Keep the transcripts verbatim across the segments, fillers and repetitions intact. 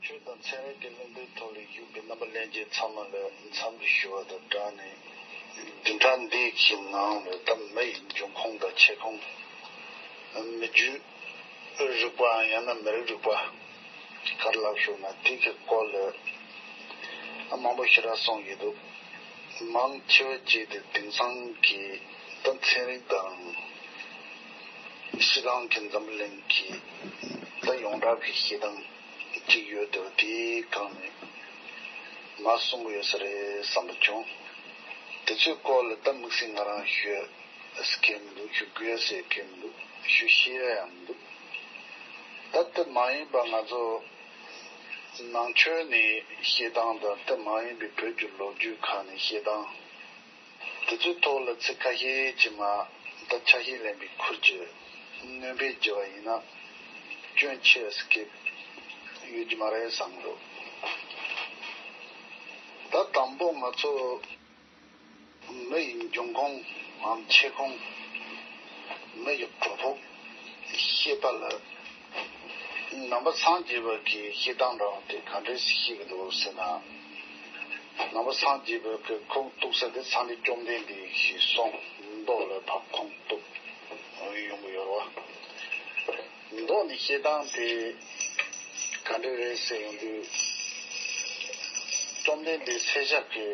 ཆོས་དང་ཚན་རིག་གི་ལུང་པའི་ཐོག་ལ་བཞུགས་པའི་རྣམ་པ་ལྷན་རྒྱས་ཚང་མ་ལ་འཚམས་འདྲི་ཞུ་བ་དང་སྦྲགས་ནས། བདུན་ཕྲག་འདིའི་གི་ནང་ལ་ད་མི་ཡི་འབྱུང་ཁུངས་དང་མཆེད་ཁུངས། མི་རྒྱུད་རིག་པའམ་ཡང་ན་མི་རིགས་རིག་པ། ག་རེ་ལབ་ཞུ་ན་དེ་གི་སྐོར་ལ་མང་པོ་ཞེ་དྲག་གསུངས་ཡོད་འདུག་མང་ཆེ་བ་བཅས་དེ་དེང་སང་གི་ད་ཚན་རིག་དང་སྤྱིར་བཏང་གི་འཛམ་བུ་གླིང་གི་ད་ཡོངས་གྲགས་ཀྱི་བཤད་སྟངས་གཅིག་ཡོད་དེ། དེའི་སྒང་ནས་མར་གསུང་གི་ཡོད་ས་རེད་བསམ་པ་བྱུང་། དེ་ཚོའི་སྐོར་ལ་ད་དམིགས་བསལ་ང་རང་ཞུ་ཡ་ཟེར་མཁན་མི་འདུག་ཞུ་དགོས་ཟེར་མཁན་མི་འདུག་ཞུ་ཤེས་ཡ་ཡང་མི་འདུག་ད་དེ་མ་ཡིན་པ་ང་ཚོ་ནང་ཆོས་ནས་བཤད་སྟངས་དང་དེ་མ་ཡིན་པའི་བོད་ཀྱི་ལོ་རྒྱུས་ཁག་ནས་བཤད་སྟངས་དེ་ཚོའི་ཐོག་ལ་ཚིག་ཁ་ཤས་ཅིག་མར་ད་ཆ་ཤས་ལེན་པའི་ཁུལ་གྱིས་སྣོན་པ་བྱས་པ་ཡིན་ན་སྐྱོན་ཆེ་ཟེར་མཁན་ཡོད་ཀྱི་མ་རེད་བསམ་འདུག་ད་དང་པོ་ང་ཚོ་མི་ཡི་འབྱུང་ཁུངས་ངམ་མཆེད་ཁུངས། མི་ཡི་གྲོགས་པོ་ཤེས་པ་ལ། ནང་པ་སངས་རྒྱས་པ་གི་བཤད་སྟངས་འདྲ་བ་དེ་ག་འདྲས་ཤེས་ཀྱི་འདུག་ཟེར་ན། ནང་པ་སངས་རྒྱས་པ་གི་ཁུངས་གཏུགས་ས་དེ་སངས་རྒྱས་བཅོམ་ལྡན་འདས་ཞེས་གསུངས། མདོ་ལ་ཕར་ཁུངས་གཏུགས་ཡོང་གི་ཡོད་རེད་བ། མདོ་ནས་བཤད་སྟངས་དེ་ག་འདྲས་རེད་ཟེར་ཡོང་དུས། བཅོམ་ལྡན་འདས་སེར་སྐྱ་གི་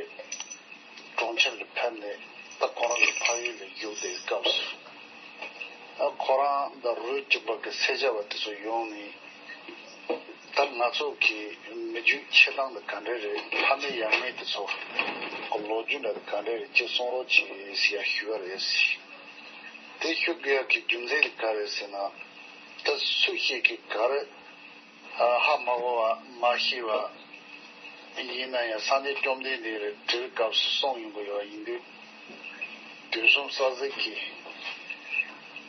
གྲོང་ཁྱེར་ལ་ཕེབས་ནས་ད་ཁོ་རང་གི་ཕ་ཡུལ་ལ་བཞུགས་པའི་སྐབས་སུ། ཨ་ཁོ་རང་དང་རོལ་གཅིག་པ་གི་སེར་སྐྱ་བ་དེ་ཚོ་ཡོང་ནས། ད་ང་ཚོ་གི་མི་རྒྱུད་ཆེ་སྟངས་དེ་ག་འདྲ་རེད། ཕ་མེས་ཡང་མེས་དེ་ཚོ་གི་ལོ་རྒྱུས་འདྲ་དེ་ག་འདྲ་རེད་ཅེས་གསུང་རོགས་གྱིས་ཟེར་ཡ་ཞུས་པ་རེད། དེ་ཞུ་དགོས་ཡ་གི་རྒྱུ་མཚན་དེ་ག་རེད་ཟེར་ན། ད་སུ་ཞིག་གིས་ག་རེ་ཧ་མ་གོ་བ་མ་ཤེས་པ་ཡིན་ན་ཡང་སངས་རྒྱས་བཅོམ་ལྡན་འདས་ལ་དྲིས་པའི་སྐབས་སུ་གསུངས་ཡོང་གི་ཡོད་པ་ཡིན་དུས། དུས་གསུམ་རྩ་ཟེར་གྱི་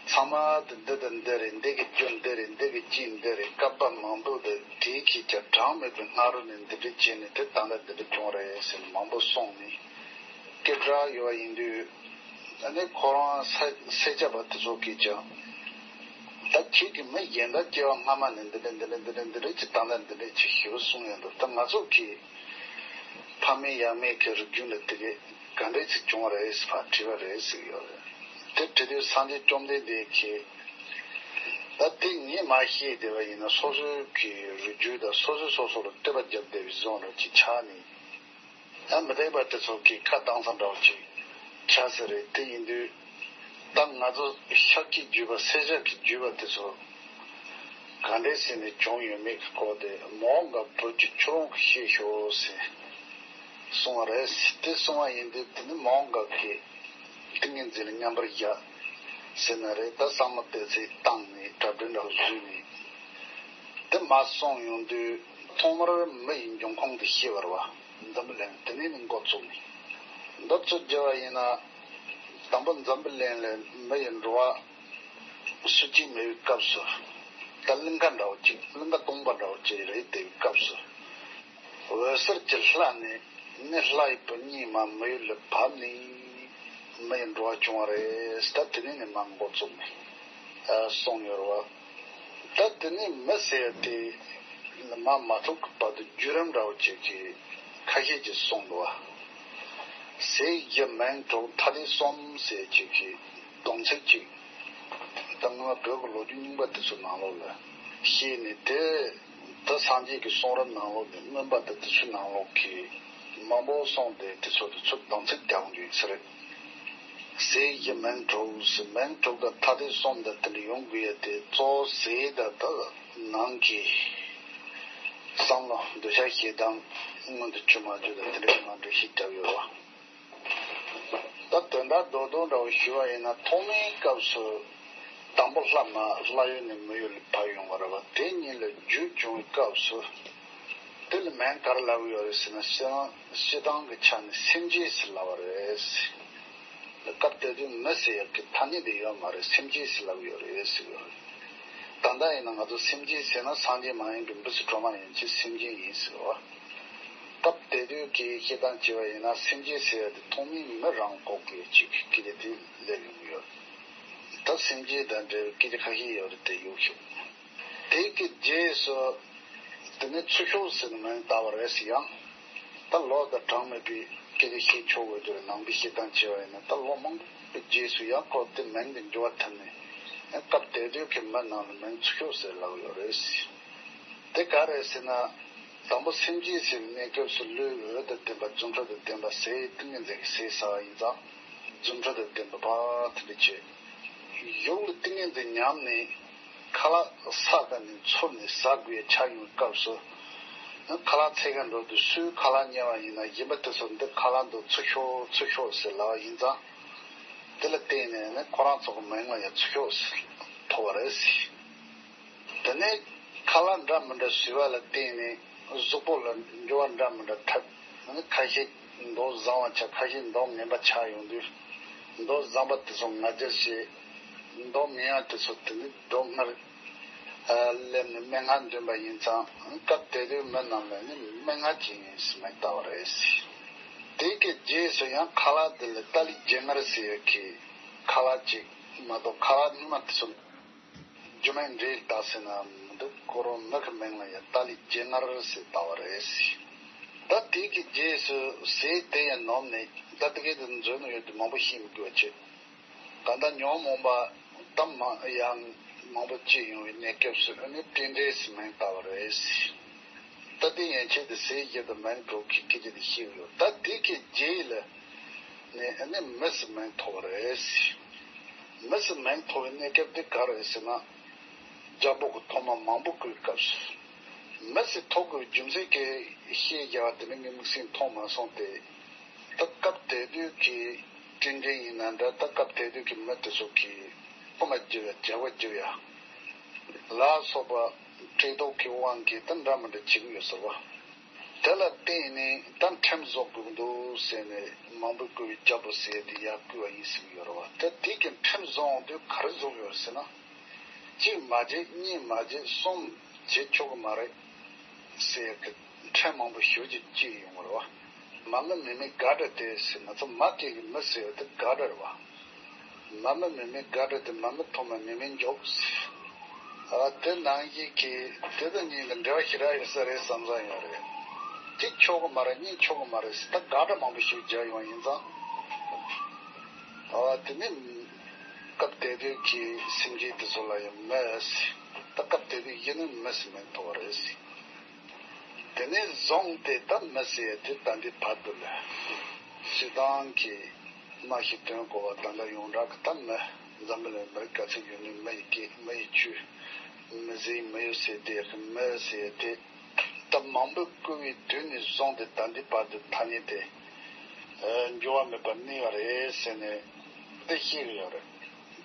ཚང་མ་དེ་འདི་དང་འདི་རེད། འདི་གི་རྒྱུ་འདི་རེད། འདི་གི་རྐྱེན་འདི་རེད། བསྐལ་པ་མང་པོ་དེ་དེའི་ཁྱེད་ཀྱི་གྲངས་མེད་པའི་སྔ་རོལ་ནས་འདི་འདྲ་བྱས་ནས་དེ་ད་ལྟ་འདི་འདྲ་བྱུང་རེད་ཟེར་ནས་མང་པོ་གསུངས་ནས། སྐད་གྲགས་ཡོད་པ་ཡིན་དུས། ཨ་ནི་ཁོ་རང་ས་སེར་སྐྱ་པ་དེ་ཚོ་གིས་ཀྱང་། ད་ཁྱེད་ཀྱི་མི་གཞན་དག་སྐྱེ་བ་སྔ་མ་ནས་འདི་འདྲ་འདི་འདྲ་འདི་འདྲ་འདི་འདྲ་ཅིག་ད་ལྟ་འདི་འདྲ་ཅིག་ཞེ་པོ་གསུངས་ཡོད་འདུག་ད་ང་ཚོ་གིས་ཕ་མེས་ཡང་མེས་ཀྱི་རིགས་རྒྱུད་ལ་དེ་གས་ག་འདྲ་ཅིག་བྱུང་བ་རེད་ཟེར་ཕར་དྲིས་པ་རེད་ཟེར་གྱི་ཡོད་རེད། དེ་དྲིས་དུས་སངས་རྒྱས་བཅོམ་ལྡན་འདས་ཀྱིས། ད་དེ་ངས་མ་ཤེས་བསྡད་པ་ཡིན་ན་སོ་སོའི་གི་རིགས་རྒྱུད་དང་སོ་སོས་སོ་སོ་ལ་བསྟོད་པ་བརྒྱབ་བསྡད་པའི་བཟོ་འདྲ་ཅིག་ཆགས་ནས། ཡང་མི་དད་པ་དེ་ཚོ་གིས་ཁ་བཏང་ས་འདྲ་བོ་ཅིག་ཆགས་ས་རེད། དེ་ཡིན་དུས་ད་ང་ཚོ་ཤཱཀྱའི་བརྒྱུད་པ་སེར་སྐྱ་གི་བརྒྱུད་པ་དེ་ཚོ་ག་འདྲས་ཟེར་ནས་བྱུང་ཡོད་མེད་ཀྱི་སྐོར་དེ་མོའུ་འགལ་བོད་ཀྱི་ཁྱོད་རང་གིས་བཤད་ཤོག་ཟེར་གསུངས་པ་རེད། དེ་གསུངས་པ་ཡིན་དུས་དེ་ནི་མོའུ་འགལ་གྱིས་ཏིང་ངེ་འཛིན་ལ་མཉམ་པར་བཞག་ཟེར་ན་རེད། ད་བསམ་བློ་དེ་ཚོས་བཏང་ནས་གྲ་སྒྲིག་འདྲ་བོ་བཟོས་ནས། དེ་མ་སོང་ཡོང་དུས་ཐོག་མར་མི་ཡི་འབྱུང་ཁུངས་དེ་ཤེས་པ་རེད་བ། འཛམ་བུ་གླིང་དེ་ནས་ནི་འགོ་བཙུགས་ནས། འདི་ཚོ་བརྒྱབ་པ་ཡིན་ན། དང་པོ་འཛམ་བུ་གླིང་ལ་མི་ཡི་འགྲོ་བ་སུ་གཅིག་མེད་པའི་སྐབས་སུ། ད་གླིང་ག་འདྲ་བོ་གཅིག་གླིང་ག་སྟོང་པ་འདྲ་བོ་གཅིག་རེད་དེའི་སྐབས་སུ། འོད་ཟེར་གྱི་ལྷ་ནས་ནི་ལྷ་ཡི་བུ་གཉིས་མ་མི་ཡུལ་ལ་བབས་ནས་མི་ཡི་འགྲོ་བ་བྱུང་བ་རེད། ད་དེ་ནས་ནི་མ་འགོ་བཙུགས་ནས་གསུངས་ཡོད་རེད་བ། ད་དེ་ནས་མི་ཟེར་ཡ་དེ་མ་མ་ཐུག་གི་བར་དུ་བརྒྱུད་རིམ་འདྲ་བོ་ཅིག་གི་ཁ་ཤས་ཀྱིས་གསུངས་འདུག་བ། ཟས་བཞི་མིང་དྲུག་ཐ་དད་གསུམ་ཟེར་ཅིག་གི་སྡོམ་ཚིག་ཅིག་ད་སྔོན་མ་བོད་ཀྱི་ལོ་རྒྱུས་རྙིང་པ་དེ་ཚོའི་ནང་ལོགས་ལ་བཤད་ནས་དེ། ད་སངས་རྒྱས་ཀྱི་གསུང་རབ་ནང་ལོགས་ནས་མངོན་པ་དང་དེ་ཚོའི་ནང་ལོགས་ཀྱི་མང་པོ་གསུངས་ཏེ་དེ་ཚོ་དེ་ཚོ་སྡོམ་ཚིག་རྒྱག་རྒྱུ་ཡིན་ས་རེད། ཟས་བཞི་མིང་དྲུག་ཟེར་མིང་དྲུག་དང་ཐ་དད་གསུམ་དང་དེ་འདྲ་ཡོང་དགོས་ཡ་དེ་གཙོ་བོ་ཟས་དང་ད་ནང་གི་བསམ་བློ་འདོད་ཆགས་ཞེ་སྡང་མངོན་དུ་གྱུར་མ་གྱུར་དང་དེ་འདྲ་ང་འགྲེལ་བཤད་རྒྱབ་ཡོད་རེད་བ། ད་དོན་དག་རྡོག་རྡོག་འདྲ་བོ་ཞུ་བ་ཡིན་ན་ཐོག་མའི་སྐབས་སུ་དང་པོ་ལྷ་མ་ལྷ་ཡུལ་ནས་མི་ཡུལ་ལ་བབས་ཡོང་བ་རེད་བ། དེ་ཉིད་ལ་རྒྱུད་བྱུང་བའི་སྐབས་སུ་དེ་ལ་མིང་ག་རེ་ལབ་ཀྱི་ཡོད་རེད་ཟེར་ན། སྤྱིར་བཏང་གི་ཆ་ནས་སེམས་ཅན་ཟེར་ལབ་པ་རེད། སྐབས་དེ་དུས་མི་ཟེར་ཡག་གི་ཐ་སྙད་དེ་ཡོད་མ་རེད། སེམས་ཅན་ཟེར་ལབ་ཀྱི་ཡོད་རེད་ཟེར་གྱི་ཡོད་རེད། ད་ལྟ་ཡིན་ན་ང་ཚོ་སེམས་ཅན་ཟེར་ན་སངས་རྒྱས་མ་ཡིན་པའི་འབུ་ཚོ་གྲོག་མ་ཡིན་ཕྱིར་སེམས་ཅན་ཡིན་ཟེར་བ། སྐབས་དེ་དུས་ཀྱི་བཤད་སྟངས་བྱས་པ་ཡིན་ན་སེམས་ཅན་ཟེར་ཡ་དེ་ཐོག་མའི་མི་རང་འགོག་གི་ཅིག་སྐད་ཆ་དེ་སླེབས་ཡོང་གི་ཡོད། ད་སེམས་ཅན་དང་འབྲེལ་བའི་སྐད་ཆ་ཁ་ཤས་ཡོད་རེད་དེ་ཡོད་ཤོག་དེ་གི་རྗེས་སུ་ དེ་ནས་ཚུར་ཤོག་ཟེར་ནས་མིང་བཏགས་པ་རེད་ཟེར། ཡང་ད་ལོ་དང་གྲངས་མེད་པའི་སྐད་ཆ་བཤད་ཆོག་འོས་བསྡུར་ནང་པའི་བཤད་སྟངས་བྱས་པ་ཡིན་ན། ད་ལོ་མང་པོའི་རྗེས་སུ་ཡང་ཁོ་དེ་མིང་དེ་འགྱུར་བ་ཐེབས་ནས། ཡང་སྐབས་དེ་དུས་ཀྱི་མི་རྣམས་ལ་མིང་ཚུར་ཤོག་ཟེར་ལབ་ཡོད་རེད་ཟེར། དེ་ག་རེད་ཟེར་ན། དང་པོ་སེམས་ཅན་ཟེར་བའི་གནས་སྐབས་སུ་བློའི་འོད་དང་ལྡན་པ། རྫུ་འཕྲུལ་དང་ལྡན་པ། ཟས་ཏིང་ངེ་འཛིན་གྱིས་ཟས་ཟ་བ་ཡིན་ཙང་། རྫུ་འཕྲུལ་དང་ལྡན་པ་ཕར་དེ་འདྲ་བྱས། ཡུལ་ལ་ཏིང་ངེ་འཛིན་ཉམས་ནས། ཁ་ལག་ས་ག་ནས་འཚོལ་ནས་ཟ་དགོས་ཡ་ཆགས་ཡོང་སྐབས་སུ། ཁ་ལག་འཚོལ་ག་འགྲོ་དུས་སུའི་ཁ་ལག་ཉོ་བ་ཡིན་ན། གཞན་པ་དེ་ཚོ་འདི་ཁ་ལག་འདི་ཚུར་ཤོག་ཚུར་ཤོག་ཟེར་ལབ་པ་ཡིན་ཙང་། དེ་ལ་བརྟེན་ནས་ནི་ཁོ་རང་ཚོ་གི་མིང་ལ་ཡང་ཚུར་ཤོག་ཟེར་ཐོགས་པ་རེད་ཟེར། དེ་ནས་ཁ་ལག་འདྲ་མི་འདྲ་ཟོས་པ་ལ་བརྟེན་ནས་གཟུགས་པོ་ལ་འགྱུར་བ་འདྲ་མི་འདྲ་ཐེབས། ཁ་ཤས་མདོག་བཟང་བ་ཆགས། ཁ་ཤས་མདོག་ངན་པ་ཆགས་ཡོང་དུས། མདོག་བཟང་པ་དེ་ཚོ་ང་རྒྱལ་བྱེད། མདོག་ངན་པ་དེ་ཚོ་དེ་ནི་སྡུག་བསྔལ་སླེབས་ནས་སྨྲེ་སྔགས་འདོན་པ་ཡིན་ཙང་། སྐབས་དེ་དུས་མི་རྣམས་ལ་ནི་སྨྲེ་སྔགས་ཅན་ཡིན་ཟེར་མིང་བཏགས་པ་རེད་ཟེར། དེ་གི་རྗེས་སུ་ཡང་ཁ་ལག་དེ་ལ་ཏཱ་ལའི་རྗེ་ངར་ཟེར་ཡག་གི་ཁ་ལག་ཅིག་མ་གཏོགས། ཁ་ལག་སྔོན་མ་དེ་ཚོ་རྒྱུ་མིང་འདྲ་ཞིག་བཏགས་ཟེར་ན་མི་འདུག་ཁོ་རང་མི་གི་མིང་ལ་ཡང་ཏཱ་ལའི་རྗེ་ངར་ཟེར་བཏགས་པ་རེད་ཟེར། ད་དེ་གི་རྗེས་སུ་ཟས་དེ་ཡང་ནོམ་ནས། ད་དེ་གའི་དེ་འཛོལ་ནས་ཡོད་དུས་མང་པོ་ཤེས་མི་དགོས་པ་བྱས། ད་ལྟ་ཉོན་མོངས་པ་ད་མ་ཡང་མང་པོ་སྐྱེས་ཡོང་བའི་གནས་སྐབས་སུ། ཨ་ནི་རྟེན་འབྲེལ་ཟེར་མིང་བཏགས་པ་རེད་ཟེར། ད་དེ་ཡན་ཆད་དེ་ཟས་བཞི་དང་མིང་དྲུག་གི་སྐད་ཆ་དེ་བཤད་ཡོད། ད་དེ་གི་རྗེས་ལ་ནས་ཨ་ནི་མི་ཟེར་མིང་ཐོགས་པ་རེད་ཟེར། མི་ཟེར་མིང་ཐོགས་པའི་གནས་སྐབས་དེ་ག་རེ་ཟེར་ན། རྒྱལ་པོ་གི་ཐོག་མ་མང་པོ་བསྐོས་སྐབས་སུ། མི་ཟེར་ཐོགས་དགོས་པའི་རྒྱུ་མཚན་གྱི་བཤད་རྒྱ་བ་དེ་ནི་ངས་དམིགས་བསལ་མཐོང་མ་སོང་སྟེ། ད་སྐབས་དེ་དུས་ཀྱི་རྟེན་འབྲེལ་ཡིན་ན་འདྲ། ད་སྐབས་དེ་དུས་ཀྱི་མི་དེ་ཚོ་གིས་རྐུ་མ་བརྒྱབ་ཡ། བྱ་བ་བརྒྱབ་ཡ་ལ་སོགས་པ་བཀྲེས་ལྟོགས་ཀྱི་དབང་གིས་ད་འདྲ་མི་འདྲ་བྱེད་ཀྱི་ཡོད་ཟེར་བ། དེ་ལ་བརྟེན་ནས་ད་ཁྲིམས་བཟོ་དགོས་འདུག་ཟེར་ནས་མང་པོས་བསྐོས་པའི་རྒྱལ་པོ་ཟེར་དེ་ཡར་བསྐོས་པ་ཡིན་ཟེར་གྱི་ཡོད་རེད་བ། ད་དེ་གི་ཁྲིམས་བཟོ་འོང་དུས་ག་རེ་བཟོ་གི་ཡོད་ཟེར་ན། གཅིག་མ་བྱེད། གཉིས་མ་བྱེད། གསུམ་བྱེད་ཆོག་གི་མ་རེད་ཟེར་གི་ཁྲིམས་མང་པོ་ཞེ་པོ་ཅིག་བཅད་ཡོང་བ་རེད་བ། མ་མི་མི་མི་དགའ་འདྲ་དེ་ཟེར། ང་ཚོ་མ་སྐད་ཀྱི་མི་ཟེར་བ་དེ་དགའ་འདྲ་རེད་བ། མ་མི་མི་མི་དགའ་འདྲ་དེ། མ་མི་ཐོག་མ་མི་མི་འཇོག་ཟེར། ཨ། དེ་ནང་བཞིན་གྱི་དེ་དང་གཉིས་ཀྱི་འབྲེལ་བ་ཞེ་དྲག་ཡོད་ས་རེད་བསམ་བསམ་ཡོད་རེད། གཅིག་ཆོག་གི་མ་རེད། གཉིས་ཆོག་གི་མ་རེད་ཟེར། ད་དགའ་འདྲ་མང་པོ་ཞིག་སྦྱར་ཡོང་བ་ཡིན་ཙང་། ཨ། དེ་ནི་སྐབས་དེ་དུས་ཀྱི་སེམས་ཅན་དེ་ཚོ་ལ་ཡང་མི་ཟེར། ད་སྐབས་དེ་དུས་ཡིན་ན་མི་ཟེར་མིང་ཐོགས་པ་རེད་ཟེར། དེ་ནས་བཟུང་སྟེ་ད་མི་ཟེར་ཡ་དེ་ད་ལྟའི་བར་དུ་ལ་སྤྱིར་བཏང་གི་སྨྲ་ཤེས་དོན་གོ་བ་ད་ལྟ་ཡོངས་གྲགས་ཀྱི་ད་མི། འཛམ་བུ་གླིང་མི་རིགས་ག་ཚོད་ཡོད་ནའི་མི་ཡི་སྐད། མི་ཡི་ཆོས། མི་ཟེར་མི་ཡོད་ཟེར་དེ་གི་མི་ཟེར་ཡ་དེ་ད་མང་པོས་བསྐོས་པའི་དུས་ནས་བཟུང་སྟེ་ད་ལྟའི་བར་དུ་ཐ་སྙད་དེ་འགྱུར་བ་མེད་པར་གནས་པ་རེད་ཟེར་ནས་དེ་བཤད་གི་ཡོད་རེད།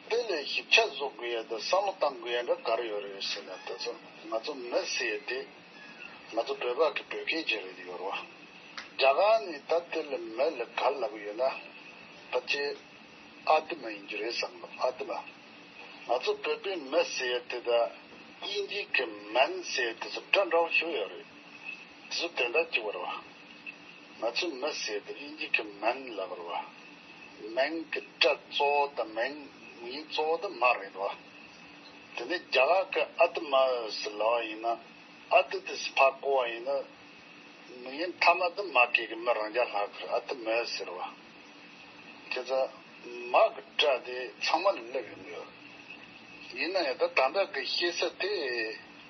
དེ་ལས་ཞིབ་ཆ་བཟོ་དགོས་ཡ་དང་བསམ་བློ་བཏང་དགོས་ཡ་འདྲ་ག་རེ་ཡོད་རེད་ཟེར་ན། དེ་ཚོ་ང་ཚོ་མི་ཟེར་ཡ་དེ་ང་ཚོ་བོད་པ་གི་བོད་སྐད་ཅིག་རེད་ཡོད་རེད་བ། རྒྱ་གར་ནས་ད་དེ་ལ་མི་ལ་ག་རེ་ལབ་ཀྱི་ཡོད་ན། ཕལ་ཆེར་ཨ་ཏི་མ་ཡིན་རྒྱུ་རེད་བསམ་གི། ཨ་ཏི་མ། ང་ཚོ་བོད་པའི་མི་ཟེར་ཡ་དེ་དང་དབྱིན་ཇིའི་གི་མན་ཟེར་ཡ་དེ་ཚོ་སྒྲ་འདྲ་པོ་ཞིག་ཡོད་རེད། དེ་ཚོ་དོན་དག་གཅིག་པ་རེད་བ། ང་ཚོས་མི་ཟེར་དེ་དབྱིན་ཇི་གི་མན་ལབ་པ་རེད་བ། མན་གྱི་སྒྲ་གཙོ་བོ་དང་མན་མིང་གཙོ་བོ་དེ་མ་རེད་བ། དེ་ནས་རྒྱ་གར་གྱི་ཨ་ཏི་མ་ཟེར་ལབ་པ་ཡིན་ན། ཨ་ཏི་དེ་ཕར་བཀོལ་བ་ཡིན་ན། མིང་ཐ་མ་དེ་མ་སྐད་ཀྱི་མི་རང་རྐྱ་ལྷག་གི་རེད། ཨ་ཏི་མ་ཟེར་བ། དེ་ཚོ་མ་གི་སྒྲ་དེ་ཚང་མ་ལ་སླེབས་ཡོང་གི་ཡོད། ཡིན་ན་ཡང་ད་ད་ལྟ་གི་བཤད་ས་དེ་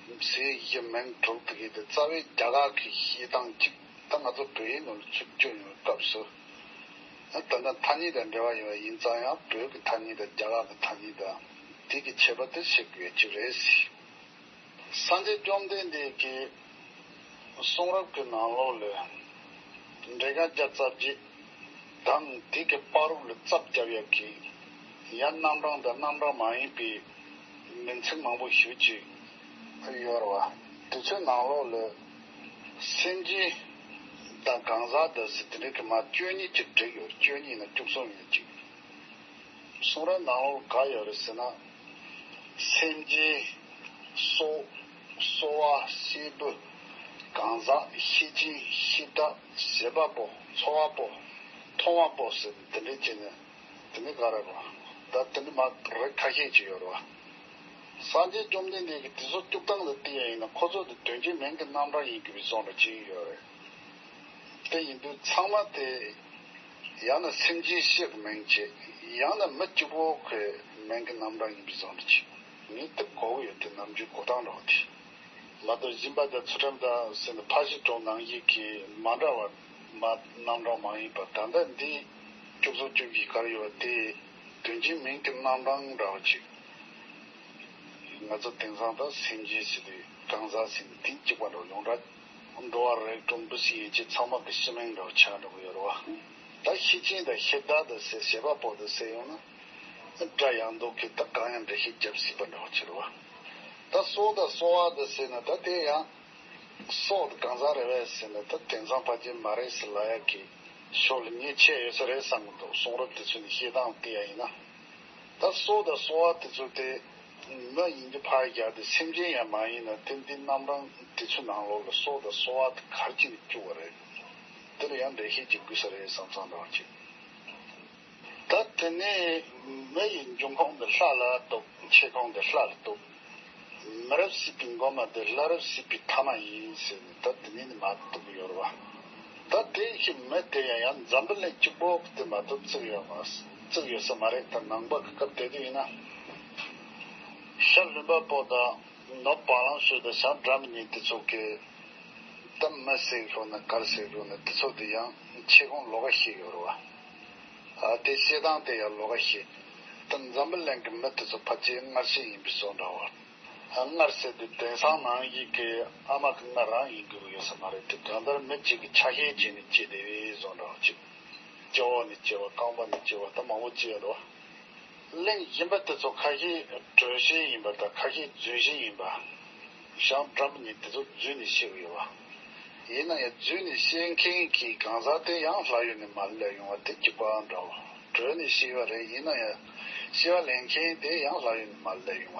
ཟས་བཞི་མིང་དྲུག་དེ་གའི་དེ་རྩ་བའི་རྒྱ་གར་གྱི་བཤད་སྟངས་གཅིག་ད་ང་ཚོ་བོད་ཡིག་ནང་ལ་ཚུར་བསྒྱུར་ཡོང་བའི་སྐབས་སུ། ད་ལྟ་ཐ་སྙད་དང་འབྲེལ་བ་ཡོད་པ་ཡིན་ཙང་ཡང་བོད་ཀྱི་ཐ་སྙད་དང་རྒྱ་གར་གྱི་ཐ་སྙད་དང་དེ་གི་ཁྱད་པར་དེ་ཤེས་དགོས་ཀྱི་རེད། སངས་རྒྱས་བཅོམ་ལྡན་འདས་ཀྱི་གསུང་རབ་ཀྱི་ནང་ལོགས་ལ་འགྲེལ་རྐྱང་བརྒྱ་རྩ་བརྒྱད་དང་དེ་གི་བར་དུ་ལ་རྩ་བརྒྱབ་ཡག་གི་ཡང་རྣམ་གྲངས་དང་རྣམ་གྲངས་མ་ཡིན་པའི་མིང་ཚིག་མང་པོ་ཞེ་པོ་ཅིག་ཡོད་རེད་བ། དེ་ཚོའི་ནང་ལོགས་ལ་སེམས་ཅན་དང་གང་ཟག་དང་ཟེར་དེ་འདྲའི་གི་མ་བཅུ་གཉིས་ཅིག་བསྒྲིགས་ཡོད། བཅུ་གཉིས་ན་བཅུ་གསུམ་ཡིན་ཅིག་གསུང་རབ་ནང་ལོགས་ག་ཡོད་རེད་ཟེར་ན། སེམས་ཅན། སྲོག་སྲོག་པ། སྲད་བུ། གང་ཟག་སེམས་ཅན། སེམས་ཅན། བྱེད་པ་པོ། ཚོར་བ་པོ། མཐོང་བ་པོ་ཟེར་དེ་འདྲའི་བྱས་ནས་དེ་ནི་ག་རེ་རེད་བ། ད་དེ་ནི་མ་རེད། ཁ་ཤས་ཅིག་ཡོད་རེད་བ། སངས་རྒྱས་བཅོམ་ལྡན་འདས་ཀྱིས་དེ་ཚོ་སྐྱོབ་སྟངས་ལ་བལྟས་ཡ་ཡིན་ན། ཁོ་ཚོ་དེ་དོན་གྱི་མིང་གི་རྣམ་གྲངས་ཡིན་དགོས་པའི་བཟོ་འདྲ་ཅིག་ཡོད་རེད། དེ་ཡིན་དུས་ཚང་མ་དེ་ཡང་ན་སེམས་ཅན་ཞིག་གི་མིང་བྱས། ཡང་ན་མི་གཅིག་པོ་གི་མིང་གི་རྣམ་གྲངས་ཡིན་པའི་བཟོ་འདྲ་ཅིག་ངས་དེ་གོ་གི་ཡོད། དེ་ནམ་རྒྱུན་གོ་སྟངས་འདྲ་བོ་དེ། མ་གཏོགས་སྦྱིན་པ་དང་ཚུལ་ཁྲིམས་དང་ཟེར་ནས། ཕར་ཕྱིན་དྲུག་ནང་བཞིན་གྱི་མ་འདྲ་བ་མ་རྣམ་གྲངས་མ་ཡིན་པ། ད་ལྟ་འདི་བཅུ་གསུམ་བཅུ་བཞི་ག་རེ་ཡོད་པ་དེ་དོན་གྱི་མིང་གི་རྣམ་གྲངས་འདྲ་བ་ཅིག་ང་ཚོ་དེང་སང་ད་སེམས་ཅན་ཟེར་དུས་གང་ཟག་ཟེར་ནས་དེ་གཅིག་པ་འདྲ་བོ། ཡོངས་གྲགས་འགྲོ་བ་རིགས་དྲུག་འབུ་སྲིན་ཡན་ཆད་ཚང་མ་གི་སྤྱི་མིང་འདྲ་བོ་ཆགས་འགྲོ་གི་ཡོད་རེད་བ། ད་ཤེས་ཅན་དང་ཤེས་བདག་དང་ཟེར། བྱེད་པ་པོ་དང་ཟེར་ཡོང་ན། སྒྲ་ཡངས་མདོག་གིས་ད་གང་ཡང་འགྲེལ་བཤད་རྒྱབ་སྲིད་པ་འདྲ་བོ་ཅིག་རེད་བ། ད་སྲོག་དང་གསོ་བ་དང་ཟེར་ན། ད་དེ་ཡང་སྲོག་དེ་གང་ཟག་རེད་པས་ཟེར་ན། ད་དེང་སང་ཕལ་ཆེར་མ་རེད་ཟེར་ལབ་ཡག་གི་ཕྱོགས་ལ་ངས་ཆེ་ཡོད་ས་རེད་བསམ་གི་འདུག་གསུང་རབ་དེ་ཚོ་ནས་བཤད་སྟངས་བལྟས་ཡ་ཡིན་ན། ད་སྲོག་དང་གསོ་བ་དེ་ཚོ་དེ་མི་ཡིན་གྱི་ཕར་བཞག་སྟེ། སེམས་ཅན་ཡང་མ་ཡིན་ན། དེ་འདི་རྣམ་གྲངས་དེ་ཚོའི་ནང་ལོགས་ལ་སྲོག་དང་གསོ་བ་དེ་ག་རེ་བྱས་ནས་བཅུག་པ་རེད། དེ་ལ་ཡང་འགྲེལ་བཤད་ཅིག་དགོས་ས་རེད་བསམ་བསམ་འདྲ་བ་ཅིག་ད་དེ་ནས་མི་ཡི་འབྱུང་ཁུངས་འདི་ལྷ་ལ་གཏུགས། མཆེད་ཁུངས་འདི་ལྷ་ལ་གཏུགས། མི་རབས་སྲིད་པའི་མགོ་མ་དེ་ལྷ་རབས་སྲིད་པའི་ཐ་མ་ཡིན་ཟེར་ནས། ད་དེ་ནས་ནི་མར་གཏུགས་ཡོད་རེད་བ། ད་དེ་བཞིན་མི་དེ་ཡང་ཡང་འཛམ་བུ་གླིང་གཅིག་པོ་དེ་མ་གཏོགས་བརྩིགས་ཡོད་མ། བརྩིགས་ཡོད་ས་མ་རེད། ད་ནང་པ་གི་སྐབས་དེ་དུས་ཡིན་ན། ཤར་ལྷུན་པོ་པོ་དང་ནུབ་བ་ལང་སྤྱོད་དང་བྱང་སྒྲ་མི་སྙན་དེ་ཚོ་གི། ད་མི་ཟེར་ཤོག་ན་ག་རེ་ཟེར་ཤོག་ན། དེ་ཚོ་དེ་ཡང་མཆེད་ཁུངས་ལོགས་ཀ་བཤད་ཡོད་རེད་བ། ཨ། དེ་བཤད་སྟངས་དེ་ཡང་ལོགས་ཀ་བཤད། ད་འཛམ་བུ་གླིང་གི་མི་དེ་ཚོ་ཕལ་ཆེར་མངལ་ཤེས་ཡིན་པའི་བཟོ་འདྲ་བ། ཨ། མངལ་ཟེར་དུས་དེང་སང་ནང་བཞིན་གྱི་ཨ་མ་གི་མངལ་རང་ཡིན་དགོས་ཡོད་ས་མ་རེད་དེ། གང་ལྟར་མི་གཅིག་གིས་ཆ་ཤས་བྱས་ནས་སྐྱེས་བསྡད་པའི་བཟོ་འདྲ་བ་ཅིག་སྤྱི་བོ་ནས་སྐྱེ་བ། རྐང་པ་ནས་སྐྱེ་བ། ད་མང་པོ་སྐྱེས་ཡོད་རེད་བ། གླིང་གཞན་པ་དེ་ཚོ་ཁ་ཤས་དྲོད་ཤེས་ཡིན་པ་དང་ཁ་ཤས་རྫུན་ཤེས་ཡིན་པ། བྱང་སྒྲ་མི་སྙན་དེ་ཚོ་རྫུན་ནས་ཤེས་ཀྱི་ཡོད་བ། ཡིན་ན་ཡང་རྫུན་ནས་ཤེས་མཁན་གྱི་གང་ཟག་དེ་ཡང་ལྷ་ཡུལ་ནས་མར་སླེབས་ཡོང་བ་དེ་གཅིག་པ་འདྲ་བོ། དྲོད་ནས་ཤེས་པ་རེད། ཡིན་ན་ཡང་ཤེས་པ་ལེན་མཁན་དེ་ཡང་ལྷ་ཡུལ་ནས་མར་སླེབས་ཡོང་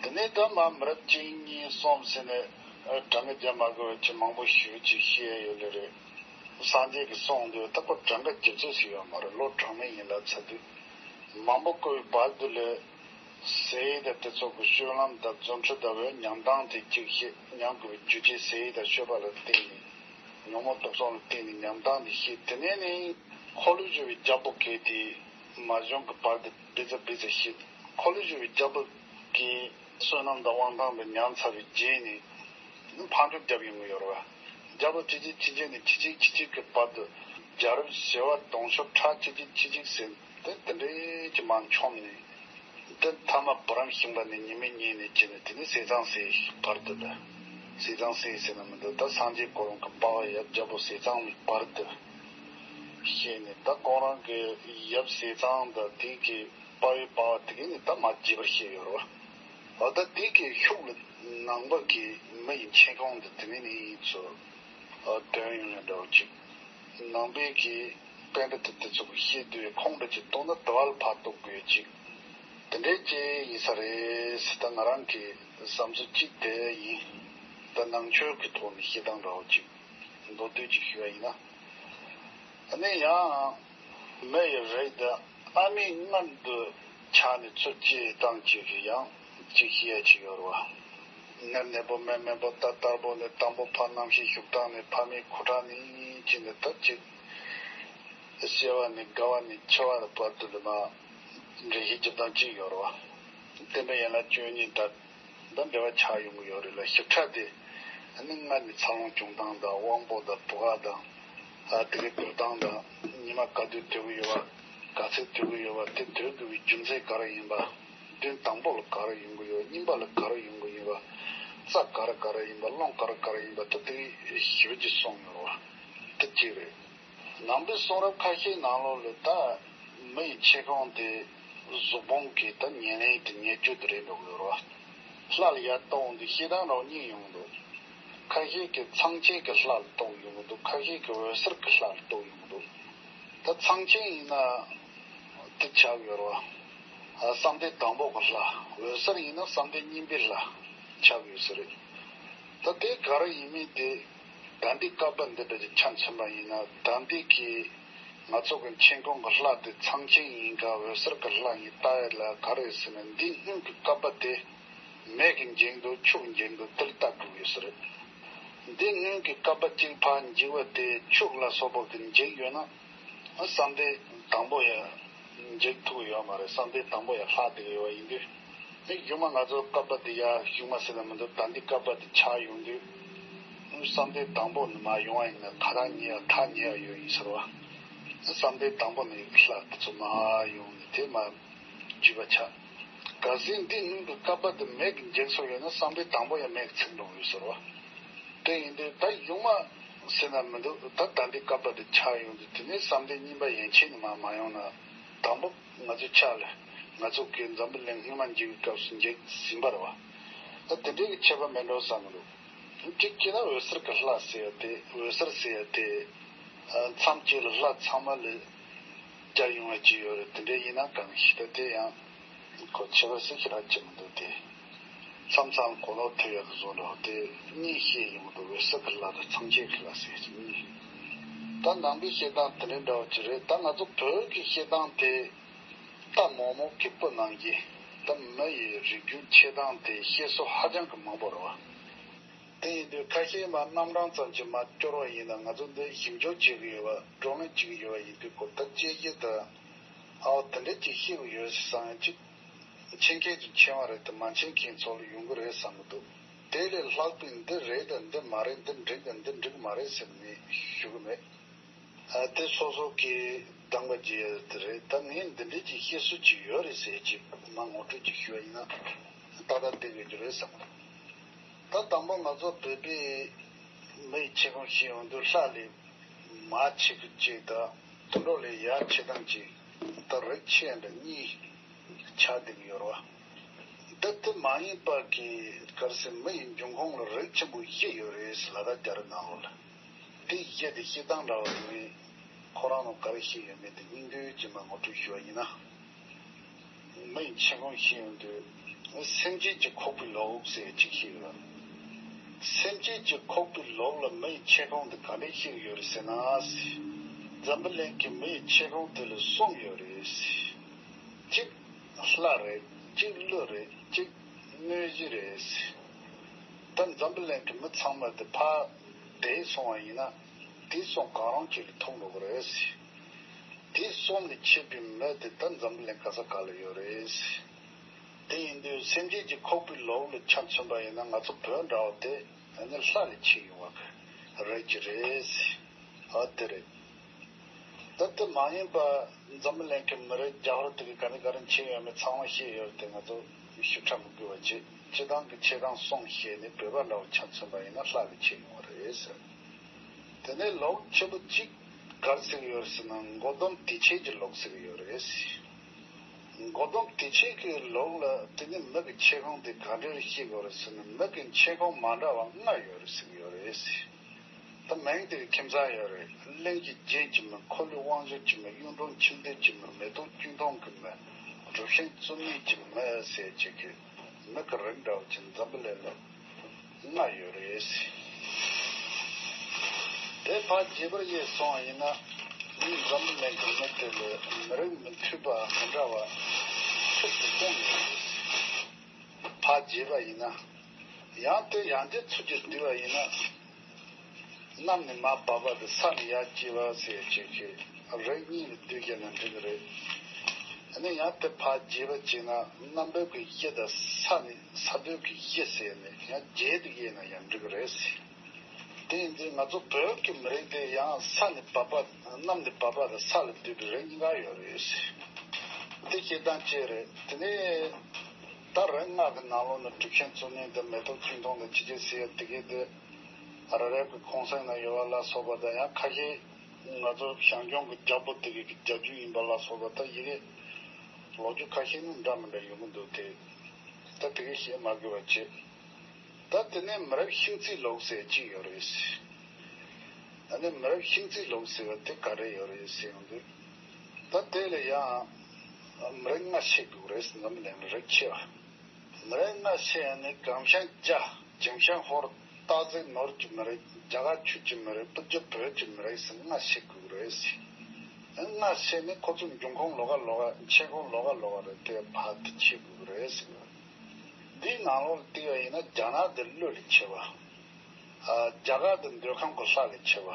བ། དེ་ནས་ད་མར་མི་རབས་གཅིག་གཉིས་གསུམ་ཟེར་ནས་གྲངས་ཀ་རྒྱག་མ་དགོས་པ་ཅིག་མང་པོ་ཞེ་པོ་ཅིག་བཤད་ཡ་ཡོད་ལེ་རེད། སངས་རྒྱས་ཀྱིས་གསུངས་དུས་ད་ཁོ་གྲངས་ཀ་རྒྱབ་ཚུལ་ཞིག་ཡོད་མ་རེད། ལོ་གྲངས་མེད་ཡིན་ལབ་ཚར་དུས། མང་པོ་བཀོད་པའི་བར་དུ་ལ། ཟས་དང་དེ་ཚོ་གི་སྤྱོད་ལམ་དང་རྫུ་འཕྲུལ་ལྟ་བུའི་ཉམས་སྟངས་དེ་གཅིག་བཤད། ཉམས་དགོས་པའི་རྒྱུ་རྐྱེན། ཟས་དང་སྤྱོད་པ་ལ་བརྟེན་ནས། ཉོན་མོངས་དུག་གསུམ་ལ་བརྟེན་ནས་ཉམས་སྟངས་དེ་བཤད། དེ་ནས་ནི་འཁོར་ལོས་སྒྱུར་བའི་རྒྱལ་པོ་གལ་ཏེ་མ་བྱུང་གི་བར་དུ་བི་ཛ་བི་ཛ་བཤད། འཁོར་ལོས་སྒྱུར་བའི་རྒྱལ་པོ་གི་བསོད་ནམས་དང་དབང་ཐང་དེ་ཉམས་ཚར་བའི་རྗེས་ནས་ནི་ཕར་འགྲོ་རྒྱབ་ཡོང་གི་ཡོད་རེད་བ། རྒྱལ་པོ་གཅིག་གཅིག་གཅིག་གཅིག་ནས་གཅིག་གཅིག་གཅིག་གཅིག་གི་བར་དུ་རྒྱལ་རབས་བྱེ་བ་དུང་ཕྱུར་ཕྲག་གཅིག་གཅིག་གཅིག་གཅིག་ཟེར། དེ་དེ་འདྲའི་ཅིག་མར་མཆོངས་ནས། དེ་མཐའ་མ་བུ་རམ་ཤིང་པ་ནས་ཉི་མའི་གཉེན་ནས་བྱས་ནས། དེ་ནས་ཟས་གཙང་སྲས་བར་དུ་ལ། ཟས་གཙང་སྲས་ཟེར་ན་མི་འདུག་ད་སངས་རྒྱས་གོ་རིམ་གྱི་དཔའ་བོ་ཡབ་རྒྱལ་པོ་ཟས་གཙང་ནས་བར་དུ་བཤད་ནས། ད་ཁོང་རང་གི་ཡབ་ཟས་གཙང་དང་དེ་གི་དཔའ་བོའི་དཔའ་བོ་དེ་གས་ནས་ད་མར་རྒྱས་པར་བཤད་ཡོད་རེད་བ། འོ། ད་དེ་གི་ཤུགས་ལ་ནང་པ་གི་མི་ཡི་མཆེད་ཁུངས་འདི་དེ་ནས་ནི་ཚུར་འདོན་ཡོང་ཡ་འདྲ་བོ་ཅིག་ནང་པའི་གི་པཎྜི་ཏ་དེ་ཚོ་གི་བཤད་དུས་ཁུངས་འདྲ་ཅིག་གཏོང་ན་དེ་བ་ལ་ཕར་གཏུག་དགོས་ཅིག་དེ་འདྲའི་ཅིག་ཡིན་ས་རེད་ཟེར། ད་ང་རང་གི་བསམ་ཚུལ་ཅིག་དེ་ཡིན། ད་ནང་ཆོས་ཀྱི་ཐོག་ནས་བཤད་སྟངས་འདྲ་བོ་ཅིག་མདོར་བསྡུས་ཅིག་ཞུ་བ་ཡིན་ན། ཨ་ནི་ཡང་མི་ཡི་རིགས་དེ་ཨ་མའི་མངལ་དུ་ཆགས་ནས་ཚུར་སྐྱེས་སྟངས་ཅིག་གི་ཡང་ཅིག་བཤད་ཡ་ཅིག་ཡོད་རེད་བ། མངལ་ནད་པོ་སྨན་སྨན་པོ་ད་དར་པོ་ནས་དང་པོ་ཕར་རྣམ་ཤེས་ཞུགས་སྟངས་ནས་ཕ་མའི་ཁུ་ཁྲག་ནས་ཅི་ནས་ད་ཅིག་སྐྱེ་བ་ནས་རྒ་བ་ནས་འཆི་བ་བར་དུ་ལ་མ་འགྲེལ་བཤད་རྒྱབ་སྟངས་ཅིག་ཡོད་རེད་བ། བསྟན་པའི་ཡན་ལག་བཅུ་གཉིས་དང་ད་འབྲེལ་བ་ཆགས་ཡོང་གི་ཡོད་རེད་ལ། ཞིབ་ཕྲ་དེ་ཨ་ནི་མངལ་ནས་འཚར་ལོངས་བྱུང་སྟངས་དང་། དབང་པོ་དང་བུ་ག་དང་། ཨ། དེ་གའི་འགྲོ་སྟངས་དང་། ཉི་མ་ག་དུས་དོད་ཀྱི་ཡོད་པ། ག་ཚོད་དོད་ཀྱི་ཡོད་པ། དེ་དོད་དགོས་པའི་རྒྱུ་མཚན་ག་རེ་ཡིན་པ། བདུན་དང་པོ་ལ་ག་རེ་ཡོང་གི་ཡོད། གཉིས་པ་ལ་ག་རེ་ཡོང་གི་ཡོད་པ། རྩ་ག་རེ་ག་རེ་ཡིན་པ། རླུང་ག་རེ་ག་རེ་ཡིན་པ། ད་དེ་ཞིབ་ཀྱིས་གསུངས་ཡོད་རེད་བ། དེ་གཅིག་རེད། ནང་པའི་གསུང་རབ་ཁ་ཤས་ནང་ལོགས་ལ་ད་མི་ཡི་མཆེད་ཁུངས་དེ་གཟུགས་ཕུང་གི་ད་ཉེར་ལེན་དེ་ཉེར་བརྒྱད་དེ་རེད་འགྲོ་གི་ཡོད་རེད་བ། ལྷ་ལ་ཡར་གཏོགས་འདི་བཤད་སྟངས་རང་གཉིས་ཡོང་གི་འདུག་ཁ་ཤས་ཀྱིས་ཚངས་ཆེན་གྱི་ལྷ་ལ་གཏོགས་ཡོང་གི་འདུག་ཁ་ཤས་ཀྱིས་འོད་གསལ་གྱི་ལྷ་ལ་གཏོགས་ཡོང་གི་འདུག་ད་ཚངས་ཆེན་ཡིན་ན་དེ་ཆགས་ཡོད་རེད་བ། ཨ། བསམ་གཏན་དང་པོ་གི་ལྷ། འོད་གསལ་ཡིན་ན་བསམ་གཏན་གཉིས་པའི་ལྷ་ཆགས་ཡོད་ས་རེད། ད་དེ་ག་རེ་ཡིན་མིན་དེ་ད་འདི་བཀག་པ་འདི་འདྲ་ཅིག་ཆ་མཚོན་པ་ཡིན་ན། ད་འདི་གི་ང་ཚོ་གི་མཆེད་ཁུངས་ཀྱི་ལྷ་དེ་ཚངས་ཆེན་ཡིན་ག་འོད་གསལ་གྱི་ལྷ་ཡིན་ལྟ་ཡ་ལ་ག་རེ་ཟེར་ན། འདི་སྔོན་གྱི་བཀག་པ་དེ་ མེ་གིས་འཇིག་འདུག་ཆུ་གིས་འཇིག་འདུག་དེ་ལ་ལྟ་དགོས་ཡོད་ས་རེད། འདི་སྔོན་གྱི་བསྐལ་པ་གཅིག་ཕར་འཇིག་པ་དེ་ཆུ་ལ་སོགས་པ་གིས་འཇིག་ཡོད་ན། བསམ་གཏན་དང་པོ་ཡང་འཇིག་ཐུབ་ཡོད་མ་རེད། བསམ་གཏན་དང་པོ་ཡང་ལྷག་བསྡད་ཡོད་པ་ཡིན་དུས། ཨེ་གཞུག་མ་ང་ཚོ་བསྐལ་པ་འདི་ཡར་གཞུག་མ་ཟེར་ན་མི་འདུག་ད་འདི་བསྐལ་པ་འདི་ཆགས་ཡོང་དུས། བསམ་གཏན་དང་པོ་ནས་མར་ཡོང་བ་ཡིན་ན་ཐག་རང་ཉེ་ཡ་ཐག་ཉེ་ཡ་ཡོད་ཡིན་ཟེར་བ། བསམ་གཏན་དང་པོ་ནས་ལྷག་དེ་ཚོ་མར་ཡོང་ནས་དེ་མར་འཇིག་པ་ཆགས། གལ་སྲིད་འདི་སྔོན་གྱི་བསྐལ་པ་འདི་མེ་གིས་འཇིག་སོང་ཡོད་ན་བསམ་གཏན་དང་པོ་ཡང་མེ་གིས་ཚིག་འགྲོ་གི་ཡོད་ཟེར་བ། དེ་ཡིན་དུས་ད་གཞུག་མ་ཟེར་ན་མི་འདུག་ད་ད་འདི་བསྐལ་པ་འདི་ཆགས་ཡོང་དུས་དེ་ནས་བསམ་གཏན་གཉིས་པ་ཡན་ཆད་ནས་མར་མ་ཡོང་ན། དང་པོ་ང་ཚོའི་ཆ་ལ་ང་ཚོ་གི་འཛམ་བུ་གླིང་སྔོན་མ་འཇིག་པའི་སྐབས་སུ་འཇིག་ཟིན་པ་རེད་བ། ད་དེ་འདྲའི་གི་ཁྱད་པར་མེད་འགྲོ་བསམ་གི་འདུག་གཅིག་བྱས་ན་འོད་གསལ་གྱི་ལྷ་ཟེར་ཡ་དེ། འོད་གསལ་ཟེར་ཡ་དེ། མཚམས་གཅིག་ལ་ལྷ་ཚང་མ་ལ་སྦྱར་ཡོང་བ་ཅིག་ཡོད་རེད། དེ་འདྲ་ཡིན་ན་གང་ཞིག་ད་དེ་ཡང་ཁོ་ཁྱད་པར་སུ་ཞིག་རག་ཅི་མི་འདུག་སྟེ། མཚམས་མཚམས་གོ་ལོག་ཐེབས་ཡག་གི་བཟོ་འདྲ་བ་དེ་གཉིས་བཤད་ཡོང་འདུག་འོད་གསལ་གྱི་ལྷ་དང་མཚམས་གཅོད་ཀྱི་ལྷ་ཟེར་གྱི་གཉིས། ད་ནང་པའི་བཤད་སྟངས་དེ་འདྲ་འདྲ་བ་ཅིག་རེད། ད་ང་ཚོ་བོད་ཀྱི་བཤད་སྟངས་དེ་ད་མོག་མོག་གི་སྤུ་ནང་གི་ད་མི་ཡི་རིགས་རྒྱུད་འཆད་སྟངས་དེ་བཤད་སྲོལ་ཧ་ཅང་གི་མང་པོ་རེད་བ། དེ་ཡིན་དུས་ཁ་ཤས་མ་རྣམ་གྲངས་ཙམ་གྱིས་མ་སྐྱོར་བ་ཡིན་ན། ང་ཚོ་འདི་ཞིབ་འཇུག་བྱེད་ཀྱི་ཡོད་པ། བགྲོ་གླེང་བྱེད་ཀྱི་ཡོད་པ་ཡིན་དུས་ཁོ་ད་དཔྱད་གཞི་དང་ཨའོ་དེ་འདྲ་ཅིག་ཤེས་ཀྱི་ཡོད་ཟེར་བསམ་ཡང་ཅིག་མཁྱེན་མཁན་ཚོ་མཁྱེན་པ་རེད་དེ། མ་མཁྱེན་མཁན་ཚོ་ལ་ཡོང་གི་རེད་བསམ་གྱི་འདུག་དེ་ལས་ལྷག་པའི་འདི་རེད་དང་འདི་མ་རེད། འདི་འགྲིག་དང་འདི་འགྲིག་མ་རེད་ཟེར་ནས་ཞུ་གི་མེད། ཨ་དེ་སོ་སོ་གིས་གདམ་ག་བྱེད་ཡ་དེ་རེད། ད་ངས་འདི་འདྲའི་ཅིག་བཤད་སྲོལ་ཅིག་ཡོད་རེད་ཟེར་ཅིག་མ་ངོ་སྤྲོད་ཅིག་ཞུ་བ་ཡིན་ན་ཏག་ཏག་བསྡད་དགོས་རྒྱུ་རེད་བསམ་གི་འདུག་ད་དང་པོ་ང་ཚོ་བོད་པའི་མི་ཡི་འཆད་ཁུངས་ཤེས་ཡོང་དུས་ལྷ་ལས་མར་འཆད་ཀྱི་གཅིག་དང་དུད་འགྲོ་ལས་ཡར་འཆད་སྟངས་གཅིག་ད་རིགས་ཆད་འདྲ་གཉིས་ཆགས་བསྡད་ཀྱི་ཡོད་རེད་བ། འདི་དེ་མ་ཡིན་པ་གི་གལ་སྲིད་མི་ཡི་འབྱུང་ཁུངས་ལ་རིགས་ཆེན་པོ་བཞི་ཡོད་རེད་ཟེར་ལ། ད་རྒྱ་རི་ནང་ལོགས་ལ་དེ་བཞི་དེ་བཤད་སྟངས་འདྲ་བ་དེ་ནི་ཁོ་རང་ལ་ག་རེ་བཤད་ཡོད་མེད་དེ་སྙིང་བསྡུས་ཀྱིས་མ་ངོ་སྤྲོད་ཞུ་བ་ཡིན་ན། མི་ཡི་འཆད་ཁུངས་ཤེས་ཡོང་དུས་སེམས་ཅན་གྱི་ཁོག་པའི་ལོགས་ཟེར་གཅིག་ཤེས་ཡོད། སེམས་ཅན་གྱི་ཁོག་པའི་ལོགས་ལ་མི་ཡི་འཆད་ཁུངས་དེ་ག་འདྲས་ཤེས་ཡོད་རེད་ཟེར་ན། འཛམ་བུ་གླིང་གི་མི་ཡི་འཆད་ཁུངས་དེ་ལ་གསུམ་ཡོད་རེད། གཅིག་ལྷ་རེད། གཅིག་ཀླུ་རེད། གཅིག་དངོས་གཞི་རེད། ད་འཛམ་བུ་གླིང་གི་མི་ཚང་མ་དེ་ཕར་དེད་སོང་བ་ཡིན་ན། དེ་གསུམ་གང་རུང་གཅིག་ལ་ཐུག་འགྲོ་གི་རེད། དེ་གསུམ་ལས་མཆེད་པའི་མི་དེ་ད་འཛམ་བུ་གླིང་ག་ས་ག་ལ་ཡོད་རེད། དེ་ཡིན་དུས་སེམས་ཅན་གྱི་ཁོག་པའི་ལོགས་ལ་ཆ་མཚོན་པ་ཡིན་ན། ང་ཚོ་བོད་འདྲ་བ་དེ་ཨ་ནི་ལྷ་ལས་མཆེད་ཡོང་བ་གི་རིགས་ཀྱི་རེད། ཨ་དེ་རེད། ད་དེ་མ་ཡིན་པ་འཛམ་བུ་གླིང་གི་མི་རིགས་རྒྱ་ཧོར་དེ་གི་ག་ནས་ག་རེ་མཆེད་ཡོད་མེད་ཚང་མ་ཤེས་ཡོད་རེད་དེ། ང་ཚོ་ཞིབ་ཕྲ་མི་དགོས་པ་བྱེད། སྤྱིར་བཏང་གི་འཆད་སྟངས་གསུམ་བཤད་ནས་བོད་པ་འདྲ་བོ་ཆ་མཚོན་པ་ཡིན་ན་ལྷ་ལས་མཆེད་ཡོང་བ་རེད་ཟེར། དེ་ནས་ལུགས་ཆེན་པོ་གཅིག་ག་རེ་ཟེར་གི་ཡོད་རེད་ཟེར་ན། མགོ་སྡོམ་དེ་ཆོས་ཀྱི་ལུགས་ཟེར་གི་ཡོད་རེད། མགོ་སྡོམ་དེ་ཆོས་ཀྱི་ལུགས་ལ་དེ་ནི་མི་གི་འཆད་ཁུངས་དེ་ག་འདྲ་རེ་ཤེས་དགོས་རེད་ཟེར་ན། མི་གི་འཆད་ཁུངས་མ་འདྲ་བ་ལྔ་ཡོད་རེད་ཟེར་གི་ཡོད་རེད། ད་མིང་དེ་གི་ཁྱིམ་ཚང་ཡོད་རེད། གླིང་གི་རྒྱན་གྱི་མི། འཁོར་ལོའི་དབང་ཕྱུག་གི་མི། གཡུང་དྲུང་ཁྱིམ་སྡེ་གྱི་མི། མེ་ཏོག་ཆུང་མཐོང་གི་མི། གྲུབ་ཆེན་བཙུན་མའི་གྱི་མི་ཟེར་བྱེད་ཀྱི་མི་གི་རིགས་འདྲ་བོ་ཅིག་འཛམ་བུ་གླིང་ལ་ལྔ་ཡོད་རེད། དེ་ཕར་རྒྱས་པར་དབྱེ་སོང་བ་ཡིན་ན། མིའི་འཛམ་བུ་གླིང་གི་མི་དེ་ལ་མི་རིགས་མི་མཐུན་པ་མི་འདྲ་བ་ཁྱབ་ཏུ་གསུམ་ཡོད་རེད། ཕར་རྒྱས་པ་ཡིན་ན། ཡང་དེ་ཡང་དེ་ཚུལ་གྱིས་བསྡུས་པ་ཡིན་ན། གནམ་ནས་མར་བབས་པ་དང་ས་ནས་ཡར་སྐྱེས་པ་ཟེར་བྱེད་ཀྱི་རིགས་གཉིས་ལ་བསྡུས་བྱས་ན་འགྲིག་གི་རེད། ཨ་ནི་ཡང་དེ་ཕར་རྒྱས་པ་བྱས་ན་གནམ་བབས་ཀྱི་གཞི་དང་ས་ནས་ས་སྟོད་ཀྱི་གཞི་ཟེར་ནས་ཡང་བརྒྱད་དུ་དབྱེ་ན་ཡང་འགྲིག་གི་རེད། དེ་ཡིན་དུས་ང་ཚོ་བོད་ཀྱི་མི་རིགས་དེ་ཡང་ས་ནས་བབས་པ། གནམ་ནས་བབས་པ་དང་ས་ལ་བསྡུས་པའི་རིགས་གཉིས་ཀ་ཡོད་རེད། དེ་བཤད་སྟངས་གཅིག་རེད། དེ་ནས་ད་རིགས་ལྔ་གི་ནང་ལོགས་ནས་གྲུབ་ཆེན་བཙུན་མའི་དང་མེ་ཏོག་ཆུང་མཐོང་དང་ཅི་བྱེད་ཟེར་ཡ་དེ་གའི་དེ་རབ་རིབ་ཀྱི་ཁོང་གསེང་ན་ཡོད་པ་ལ་སོགས་པ་དང་། ཡང་ཁ་ཤས་ང་ཚོ་ཞང་ཞུང་གི་རྒྱལ་པོ་དེ་གའི་གི་རྒྱལ་རྒྱུད་ཡིན་པ་ལ་སོགས་པ། ད་ཡི་གེ་ལོ་རྒྱུས་ཁ་ཤས་ནི་འདྲ་མི་འདྲ་ཡོང་གི་འདུག་དེ་ད་དེ་གའི་བཤད་མ་དགོས་པ་བྱེད། ད་དེ་ནས་མི་རབས་ཤིང་རྩི་ལུགས་ཟེར་གཅིག་ཡོད་རེད། ཨ་ནི་མི་རབས་ཤིང་རྩི་ལུགས་ཟེར་བ་དེ་ག་རེ་ཡོད་རེད་ཟེར་ཡོང་དུས། ད་དེ་ལ་ཡང་མི་རབས་ལྔ་བཤད་དགོས་རེད། འཛམ་བུ་གླིང་ལ་རིགས་ཆེ་བ། མི་རབས་ལྔ་བཤད་ཡ་ནི་སྒང་ཤང་རྒྱ། ཅིང་ཤང་ཧོར། སྟག་གཟིག་ནོར་གྱི་མི་རིགས། རྒྱ་གར་ཆུ་གྱི་མི་རིགས། སྤུ་རྒྱལ་བོད་ཀྱི་མི་རིགས་ཟེར་ལྔ་བཤད་དགོས་རེད་ཟེར། ལྔ་བཤད་ནི་ཁོ་ཚོ་འབྱུང་ཁུངས་ལོགས་ཀ་ལོགས་ཀ། འཆད་ཁུངས་ལོགས་ཀ་ལོགས་ཀ་རེད། དེ་ཕར་དེ་བྱེད་དགོས་རེད་ཟེར། འདིའི་ནང་ལོགས་ལ་བལྟས་པ་ཡིན་ན། རྒྱ་ནག་འདི་ཀླུ་ལས་ཆེ་བ། ཨ། རྒྱ་གར་འདི་འདོད་ཁམས་ཀྱི་ལྷ་ལས་ཆེ་བ།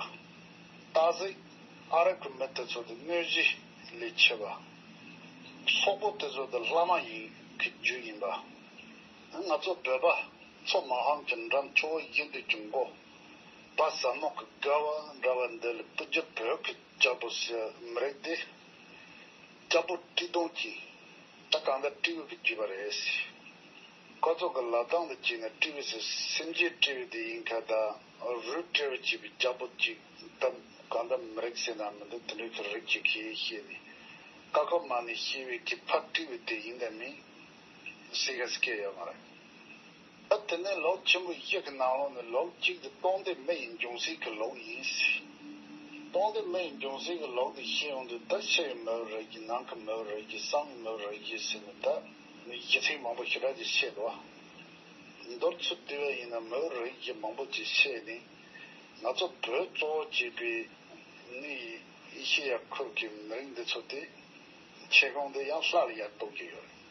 སྟག་གཟིག་ཨ་རབ་ཀྱི་མི་དེ་ཚོ་འདི་གནོད་གཞི་ལས་ཆེ་བ། སོག་པོ་དེ་ཚོ་འདི་ལྷ་མ་ཡིན་གྱི་རྒྱུ་ཡིན་པ། ང་ཚོ་བོད་པ་ཚོ་མ་ཧམ་གྱི་འགྲམ་ཆུ་བོ་བཞི་འདི་གྱི་མགོ། བ་ཟ་མོ་གི་དགའ་བ་འདྲ་བ་འདི་ལ་བུ་རྒྱུད་བོད་ཀྱི་རྒྱལ་པོ་ཟེར་མི་རིགས་འདི། རྒྱལ་པོ་ཁྲི་སྟོང་གི། ད་གང་ལྟར་སྤྲེའུ་གི་རྒྱུད་པ་རེད། ཁོ་ཚོ་གི་ལབ་སྟངས་དུ་བྱས་ན། སྤྲེའུ་ཟེར་སེམས་ཅན་སྤྲེའུ་དེ་ཡིན་ཁ། ད་རུས་སྤྲེའུ་བྱས་པའི་རྒྱལ་པོ་གཅིག་ད་གང་ལྟར་མི་རིགས་ཟེར་ན་མི་འདུག་དེ་འདྲའི་གི་རིགས་ཅིག་གིས་བཤད་ནས། ཀ་ཁོ་མ་ནས་བཤད་པའི་གི་ཕ་སྤྲེའུ་དེ་ཡིན་དང་མིན་ཟེར་ག་སྐད་ཡོད་མ་རེད། ད་དེ་ནས་ལོ་ཆེན་པོ་བཞི་གི་ནང་ལོགས་ནས་ལོ་གཅིག་དེ་སྟོང་སྡེ་མི་ཡི་འབྱུང་སྲིད་ཀྱི་ལོ་ཡིན་ཟེར། སྟོང་སྡེ་མི་ཡི་འབྱུང་སྲིད་ཀྱི་ལོ་དེ་ཤེས་ཡོང་དུས། ད་ཕྱི་ཡི་མི་རིགས་ཀྱི། ནང་གི་མི་རིགས་ཀྱི། གསང་གི་མི་རིགས་ཀྱི་ཟེར་ནས། ད་གཞི་ཚིག་མང་པོ་ཞེ་དྲག་ཅིག་བཤད་འདུག་མདོར་ཚུར་བསྡུས་པ་ཡིན་ན། མི་རིགས་ཀྱི་མང་པོ་ཅིག་བཤད་ནས། ང་ཚོ་བོད་གཙོ་བོ་བྱས་པའི་ནི་ཨེ་ཤེ་ཡ་ཁུལ་གྱི་མི་རིགས་འདི་ཚོ་དེ་ཆེ་ཁུངས་དེ་ཡང་ལྷ་ལ་ཡར་གཏུགས་ཀྱི་ཡོད་རེད།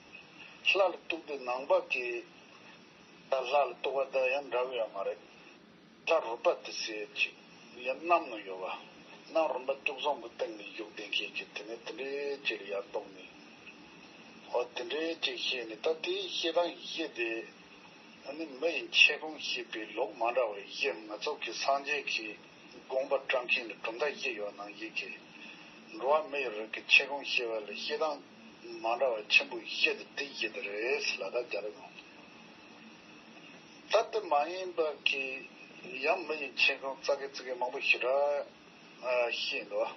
ལྷ་ལ་གཏུགས་དུས་ནང་པ་གི། ད་ལྷ་ལ་གཏུགས་པ་དང་ཡང་འདྲ་བོ་ཡོད་མ་རེད། ལྷ་རོལ་པ་དེ་ཟེར་ཅིག་ཡང་གནམ་ན་ཡོད་པ། གནམ་རིམ་པ་བཅུ་གསུམ་གྱི་སྟེང་ནས་བཞུགས་བསྡད་མཁན་གྱི། དེ་ནས་དེ་འདྲའི་ཅིག་ལ་ཡར་གཏུགས་ནས། འོ། དེ་འདྲའི་ཅིག་བཤད་ནས། ད་དེའི་བཤད་སྟངས་བཞི་དེ། ཨ་ནི་མི་ཡི་ཆེ་ཁུངས་བཤད་པའི་ལུགས་མ་འདྲ་བ་བཞི། ང་ཚོ་གི་སངས་རྒྱས་ཀྱི་དགོངས་པ་བཀྲལ་མཁན་ནི་གྲུབ་མཐའ་བཞི་ཡོད་ནང་བཞིན་གྱི། འགྲོ་བ་མི་ཡི་རིགས་ཀྱི་ཆེ་ཁུངས་བཤད་པ་ལ་བཤད་སྟངས་མ་འདྲ་བ་ཆེན་པོ་བཞི་དེ། དེ་བཞི་དེ་རེད་ཟེར་ལ། ད་རྒྱ་རིགས་ནང་། ད་དེ་མ་ཡིན་པ་གི་ཡང་མི་ཡི་ཆེ་ཁུངས་ཙག་གེ་ཙིག་གེ་མང་པོ་ཞེ་དྲག་བཤད་འདུག་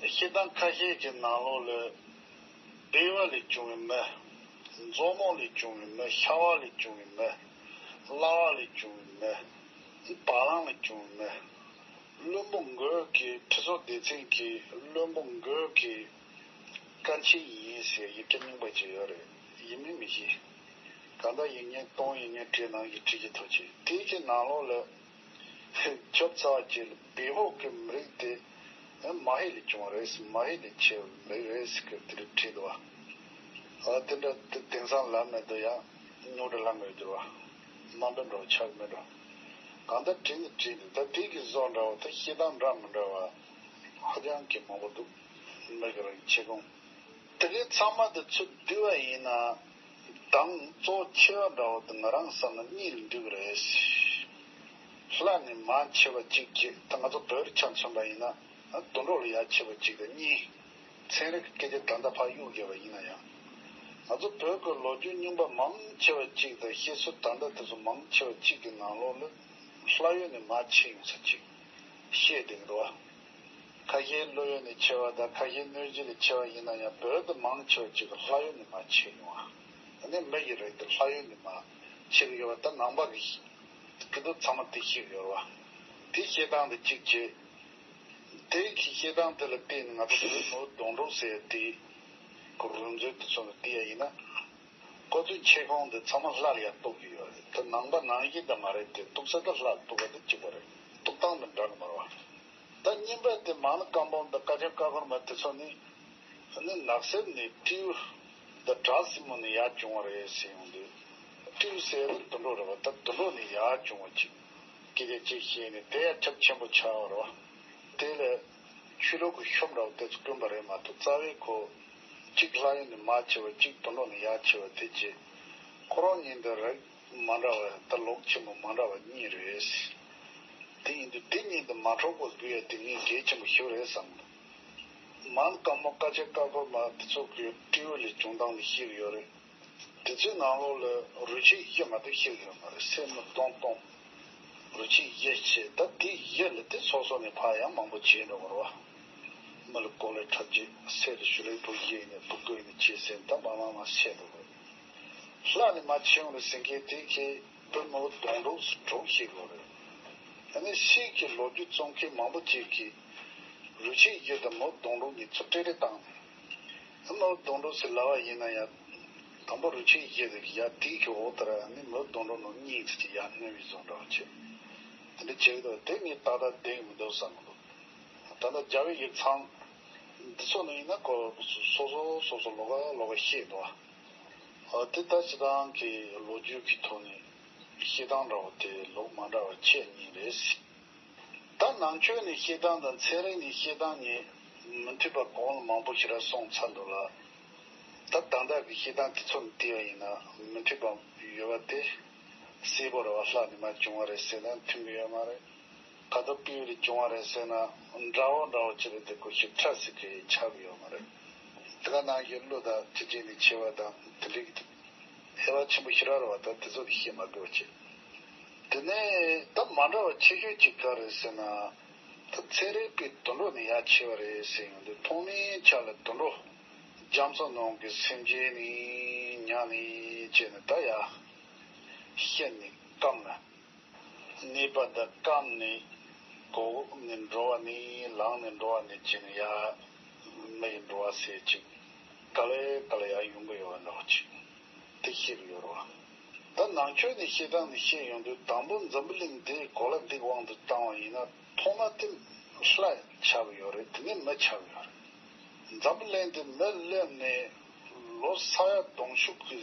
བཤད་སྟངས་ཁ་ཤས་ཀྱི་ནང་ལོགས་ལ། སྦལ་པ་ལས་བྱུང་བའི་མི། མཛོ་མོ་ལས་བྱུང་བའི་མི། ཤ་བ་ལས་བྱུང་བའི་མི། གླ་བ་ལས་བྱུང་བའི་མི། བ་ལང་ལས་བྱུང་བའི་མི། བློན་པོ་མགོན་གྱི། ཁྲི་ཚོ་སྡེ་ཚན་གྱི་བློན་པོ་མགོན་གྱི་བཀའ་ཆེན་ཡིན་ཟེར་ཡི་གེ་རྙིང་པ་ཅིག་ཡོད་རེད། ཡིན་མིན་མི་ཤེས། གང་ལྟར་ཡིག་རྙིང་སྟོང་ཡིག་རྙིང་བྲིས་ནང་བཞིན་བྲིས་ཀྱི་ཐུགས་ཆེ། དེའི་གི་ནང་ལོགས་ལ། ཁྱབ་ཚ་བ་ཅིག་ལ། སྦལ་པ་གི་མི་རིགས་དེ་མ་ཧེ་ལས་བྱུང་བ་རེད། མ་ཧེ་ལས་ཆེ་བའི་མི་རིགས་རེད་ཟེར་གི་དེ་འདྲ་བྲིས་འདུག་བ། ཨ། དེ་འདྲ་དེ་དེང་སང་ལབ་མེད་དུ་ཡང་རྙོག་དྲ་ལངས་ཡོད་འགྱུར་བ། དམའ་འབེབས་འདྲ་བོ་ཆགས་མེད་འགྲོ། གང་ལྟར་བྲིས་ནི་བྲིས་འདུག་ད་དེ་གི་བཟོ་འདྲ་བོ་དང་བཤད་སྟངས་འདྲ་མི་འདྲ་བ་ཧ་ཅང་གི་མང་པོ་འདུག་མི་གི་རིགས་ཆེ་ཁུངས། དེ་གའི་ཚང་མ་དེ་ཚུར་བསྡུས་པ་ཡིན་ན། གདངས་གཙོ་ཆེ་བ་འདྲ་བོ་དེ་ང་རང་བསམ་ན་གཉིས་ལ་འདུས་ཀྱི་རེད། ལྷ་ནས་མར་ཆེ་བ་གཅིག་བྱས། ད་ང་ཚོ་བོད་རིགས་ཆ་མཚོན་པ་ཡིན་ན། དུད་འགྲོ་ལ་ཡར་ཆེ་བ་གཅིག་དང་གཉིས། ཚན་རིག་གི་སྐད་ཆ་ད་ལྟ་ཕར་གཡུག་བརྒྱབ་པ་ཡིན་ན་ཡང་། ང་ཚོ་བོད་ཀྱི་ལོ་རྒྱུས་རྙིང་པ་མང་ཆེ་བ་གཅིག་དང་། བཤད་སྲོལ་ད་ལྟ་དེ་ཚོ་མང་ཆེ་བ་གཅིག་གི་ནང་ལོགས་ལ། ལྷ་ཡུལ་ནས་མར་ཆེ་ཡོང་ས་གཅིག་བཤད་བསྡད་ཀྱི་འདུག་བ། ཁ་ཤས་ཀླུ་ཡུལ་ནས་ཆེ་བ་དང་། ཁ་ཤས་གནོད་སྦྱིན་ལས་ཆེ་བ་ཡིན་ན་ཡང་། བོད་དུ་མང་ཆེ་བ་གཅིག་གི་ལྷ་ཡུལ་ནས་མར་ཆེ་ཡོང་བ། ཨ་ནི་མི་ཡི་རིགས་དེ་ལྷ་ཡུལ་ནས་མར་ཆེ་གི་ཡོད་པ། ད་ནང་པ་གི་སྐྱིད་སྡུག་ཚང་མ་དེ་ཤེས་ཀྱི་ཡོད་རེད་བ། དེ་བཤད་སྟངས་དེ་གཅིག་བྱས། དེ་གི་བཤད་སྟངས་དེ་ལ་བརྟེན་ནས་ང་ཚོ་བོད་མི་བོ་དོང་འབྲུག་ཟེར་དེ་གི་རུས་མཛོད་དེ་ཚོ་ལ་བལྟས་ཡ་ཡིན་ན། ཁོ་ཚོའི་ཆེ་ཁུངས་དེ་ཚང་མ་ལྷ་ལ་ཡར་གཏུགས་ཀྱི་ཡོད་རེད། དེ་ནང་པ་ནང་བཞིན་དེ་མ་རེད་དེ། གཏུགས་ས་དེ་ལྷ་ལ་གཏུགས་པ་དེ་གཅིག་པ་རེད། གཏུགས་སྟངས་དེ་འདྲ་གི་མ་རེད་བ། ད་གཉིས་པ་དེ་མ་ཎི་བཀའ་འབུམ་དང་བཀའ་ཆེམས་བཀའ་འཁོར་མ་དེ་ཚོ་ནི། ཨ་ནི་ནགས་གསེབ་ནས་སྤྲེའུ་དང་བྲག་སྲིན་མོ་ནས་ཡར་བྱུང་བ་རེད་ཟེར་ཡོང་དུས། སྤྲེའུ་ཟེར་ཡ་དེ་དུད་འགྲོ་རེད་བ། ད་དུད་འགྲོ་ནས་ཡར་བྱུང་བ་ཅིག་སྐད་ཆ་ཅིག་བཤད་ནས། དེ་ཡང་ཁྱབ་ཆེན་པོ་ཆགས་པ་རེད་བ། དེ་ལས་ཆོས་ལུགས་ཀྱི་ཤོབ་འདྲ་བོ་དེ་ཚོ་བསྐྲུན་པ་རེད་མ་གཏོགས། རྩ་བའི་ཁོ་གཅིག་ལྷ་ཡུལ་ནས་མར་ཆེ་བ། གཅིག་དུད་འགྲོ་ནས་ཡར་ཆེ་བ་དེ་ཅིག་ཁོ་རང་གཉིས་འདི་རིགས་མ་འདྲ་བ། ད་ལུགས་ཆེན་པོ་མ་འདྲ་བ་གཉིས་རེད། དེ་ཡིན་དུས་དེ་གཉིས་འདི་མ་འཕྲོག་པར་བསྡུ་ཡ་དེ་ངས་གལ་ཆེན་པོ་ཞིག་རེད་བསམ་གི་འདུག་མ་ཎི་བཀའ་འབུམ་བཀའ་ཆེམས་བཀའ་འཁོར་མ་དེ་ཚོ་གི་སྤྲེའུ་ལས་བྱུང་སྟངས་ལ་བཤད་ཀྱི་ཡོད་རེད། དེ་ཚོའི་ནང་ལོགས་ལ་རུས་ཆེན་བཞི་མ་གཏོགས་བཤད་ཀྱི་ཡོད་མ་རེད། སེན་མོ་སྟོང་སྟོང་། རུས་ཆེན་བཞི་བྱས། ད་དེ་བཞི་ལ་དེ་སོ་སོ་ནས་ཕར་ཡང་མང་པོ་བྱས་འགྲོ་གི་རེད་བ། མི་ལ་ཀོ་ལེ་ཁྲབ་རྒྱས། སྲས་ལ་ཞུ་ལེགས་བུ་བཞི་ཡིན་ནས་བུ་དགུ་ཡིན་ནས་བྱས་ཟིན། ད་མ་མ་མ་བཤད་འགྲོ་གི་རེད། ལྷ་ནས་མར་ཆེ་ཡོང་རེད་ཟེར་མཁན་དེ་གི་བོད་མི་བོ་དོང་འབྲུག་སུ་གྲུབ་ཤེས་དགོས་རེད། ཨ་ནི་ཕྱིས་ཀྱི་ལོ་རྒྱུས་རྩོམ་མཁན་མང་པོ་ཅིག་གིས་རུས་ཆེན་བཞི་དང་མི་བོ་དོང་འབྲུག་གཉིས་ཚུར་སྤྲེལ་རེས་བཏང་ནས། ཨ། མི་བོ་དོང་འབྲུག་ཟེར་ལབ་པ་ཡིན་ན་ཡང་། དང་པོ་རུས་ཆེན་བཞི་དེ་གི་ཡར་དེའི་གི་འོག་ལྟར། ཨ་ནི་མི་བོ་དོང་འབྲུག་ནང་གཉིས་ཚུར་གྱི་ཡར་སྣོན་པའི་བཟོ་འདྲ་བ་བྱས། དེ་འདྲ་བྱེད་ཀྱི་འདུག་དེ་ངས་ཏག་ཏག་བསྡད་ཀྱི་མི་འདུག་བསམ་གྱི་འདུག་ད་ལྟ་རྒྱལ་བའི་ཡིག་ཚང་འདི་ཚོ་ནང་ཡིན་ན་ཁོ་སོ་སོ་སོ་སོ་ལོགས་ཀ་ལོགས་ཀ་བཤད་འདུག་ཨ་དེ་ལྟ་སྤྱིར་བཏང་གི་ལོ་རྒྱུས་ཀྱི་ཐོག་ནས་བཤད་སྟངས་འདྲ་བོ་དེ་ལུགས་མ་འདྲ་བ་ཁྱད་གཉིས་རེད། ད་ནང་ཆོས་ནས་བཤད་སྟངས་དང་ཚན་རིག་ནས་བཤད་སྟངས་གཉིས་མི་མཐུན་པ་གོང་ལ་མང་པོ་ཞིག་ར་སོང་ཚར་འདུག་ལ། ད་ད་ལྟ་གི་བཤད་སྟངས་དེ་ཚོ་ནས་བལྟས་པ་ཡིན་ན་མི་མཐུན་པ་ཡོད་པ་དེ་གསལ་པོ་རེད་བ། ལྷ་ནས་མར་བྱུང་བ་རེད་ཟེར་ན་མཐུན་གྱི་ཡོད་མ་རེད། ཁ་དོག་སྤུས་ལས་བྱུང་བ་རེད་ཟེར་ན་འདྲ་བོ་འདྲ་བོ་ཅི་རེད་དེ་ཁོ་ཞིབ་ཕྲ་ཟེར་གི་ཆགས་ཀྱི་ཡོད་མ་རེད། དེ་ག་ནང་བཞིན་ཀླུ་དང་དེ་བྱས་ནས་ཆེ་བ་དང་དེ་འདྲའི་གི་དབྱེ་བ་ཆེན་པོ་ཞེ་དྲག་རེད་བ། ད་དེ་ཚོ་དེ་བཤད་མ་དགོས་པ་བྱས། དེ་ནས་ད་མ་འདྲ་བ་ཆེ་ཤོས་ཅིག་ག་རེད་ཟེར་ན། ད་ཚན་རིག་པའི་དུད་འགྲོ་ནས་ཡར་ཆེ་བ་རེད་ཟེར་ཡོང་དུས་ཐོག་མའི་ཆ་ལ་དུད་འགྲོ་རྒྱ་མཚོ་ནང་གི་སེམས་ཅན་ནས་མྱ་ངན་བྱས་ནས་ད་ཡར་ཤི་ནས་སྐམ་ན། གནས་པ་འདི་སྐམ་ནས་གོག་ནས་འགྲོ་བ་ནས་ལངས་ནས་འགྲོ་བ་ནས་བྱས་ནས་ཡར་མི་ཡི་འགྲོ་བ་ཟེར་ཅིག་ག་ལེ་ག་ལེ་ཡར་ཡོང་གི་ཡོད་པ་འདྲ་བ་ཅིག་དེ་བཤད་ཀྱི་ཡོད་རེད་བ། ད་ནང་ཆོས་ནས་བཤད་སྟངས་ནས་བཤད་ཡོང་དུས་དང་པོ་འཛམ་བུ་གླིང་འདི་གོ་ལ་འདི་དབང་དུ་བཏང་བ་ཡིན་ན་ཐོག་མ་དེ་ལྷ་ཆགས་ཀྱི་ཡོད་རེད། དེ་ནས་མི་ཆགས་ཀྱི་ཡོད་རེད། འཛམ་བུ་གླིང་འདི་མི་སླེབས་ནས་ལོ་ས་ཡ་དུང་ཕྱུར་གྱི་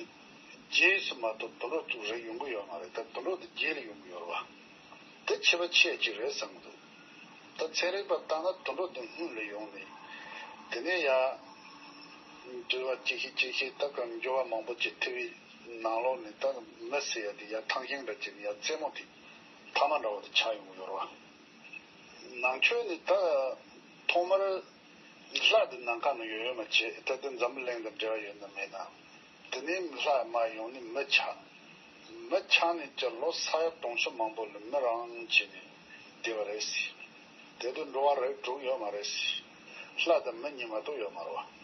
རྗེས་སུ་མ་གཏོགས་དུད་འགྲོ་དེ་རེ་ཡོང་གི་ཡོད་མ་རེད། ད་དུད་འགྲོ་དེ་རྗེས་ལ་ཡོང་གི་ཡོད་རེད་བ། དེ་ཁྱད་པར་ཆེ་ཅིག་རེད་བསམ་གི་འདུག་ད་ཚན་རིག་པ་ལྟར་ན་དུད་འགྲོ་དེ་སྔོན་ལ་ཡོང་ནས་དེ་ནས་ཡར་འགྲོ་བ་ཅིག་ཤེས་ཅིག་ཤེས་ད་ག་འགྱུར་བ་མང་པོ་ཅིག་ཐེབས་པའི་ནང་ལོགས་ནས་ད་མི་ཟེར་ཡ་དེ་ཡར་ཐང་ཤིང་འདྲ་ཅིག་ནས་ཡར་རྩེ་མོ་དེ་ཕ་མ་འདྲ་བོ་དེ་ཆགས་ཡོང་གི་ཡོད་རེད་བ། ནང་ཆོས་ནི་ད་ཐོག་མར་ལྷ་དེ་ནམ་མཁའ་ན་ཡོད་ཡོད་མ་བྱེད། ད་དེ་འཛམ་བུ་གླིང་དང་འབྲེལ་བ་ཡོད་ན་མེད་ན། དེ་ནས་ལྷ་མར་ཡོང་ནས་མི་ཆགས། མི་ཆགས་ནས་ཀྱི་ལོ་ས་ཡ་དུང་ཕྱུར་མང་པོ་ལ་མི་རང་བྱས་ནས་བསྡད་པ་རེད་ཟེར། དེ་དུས་འགྲོ་བ་རིགས་དྲུག་ཡོད་མ་རེད་ཟེར། ལྷ་དང་མི་གཉིས་མ་གཏོགས་ཡོད་མ་རེད་བ།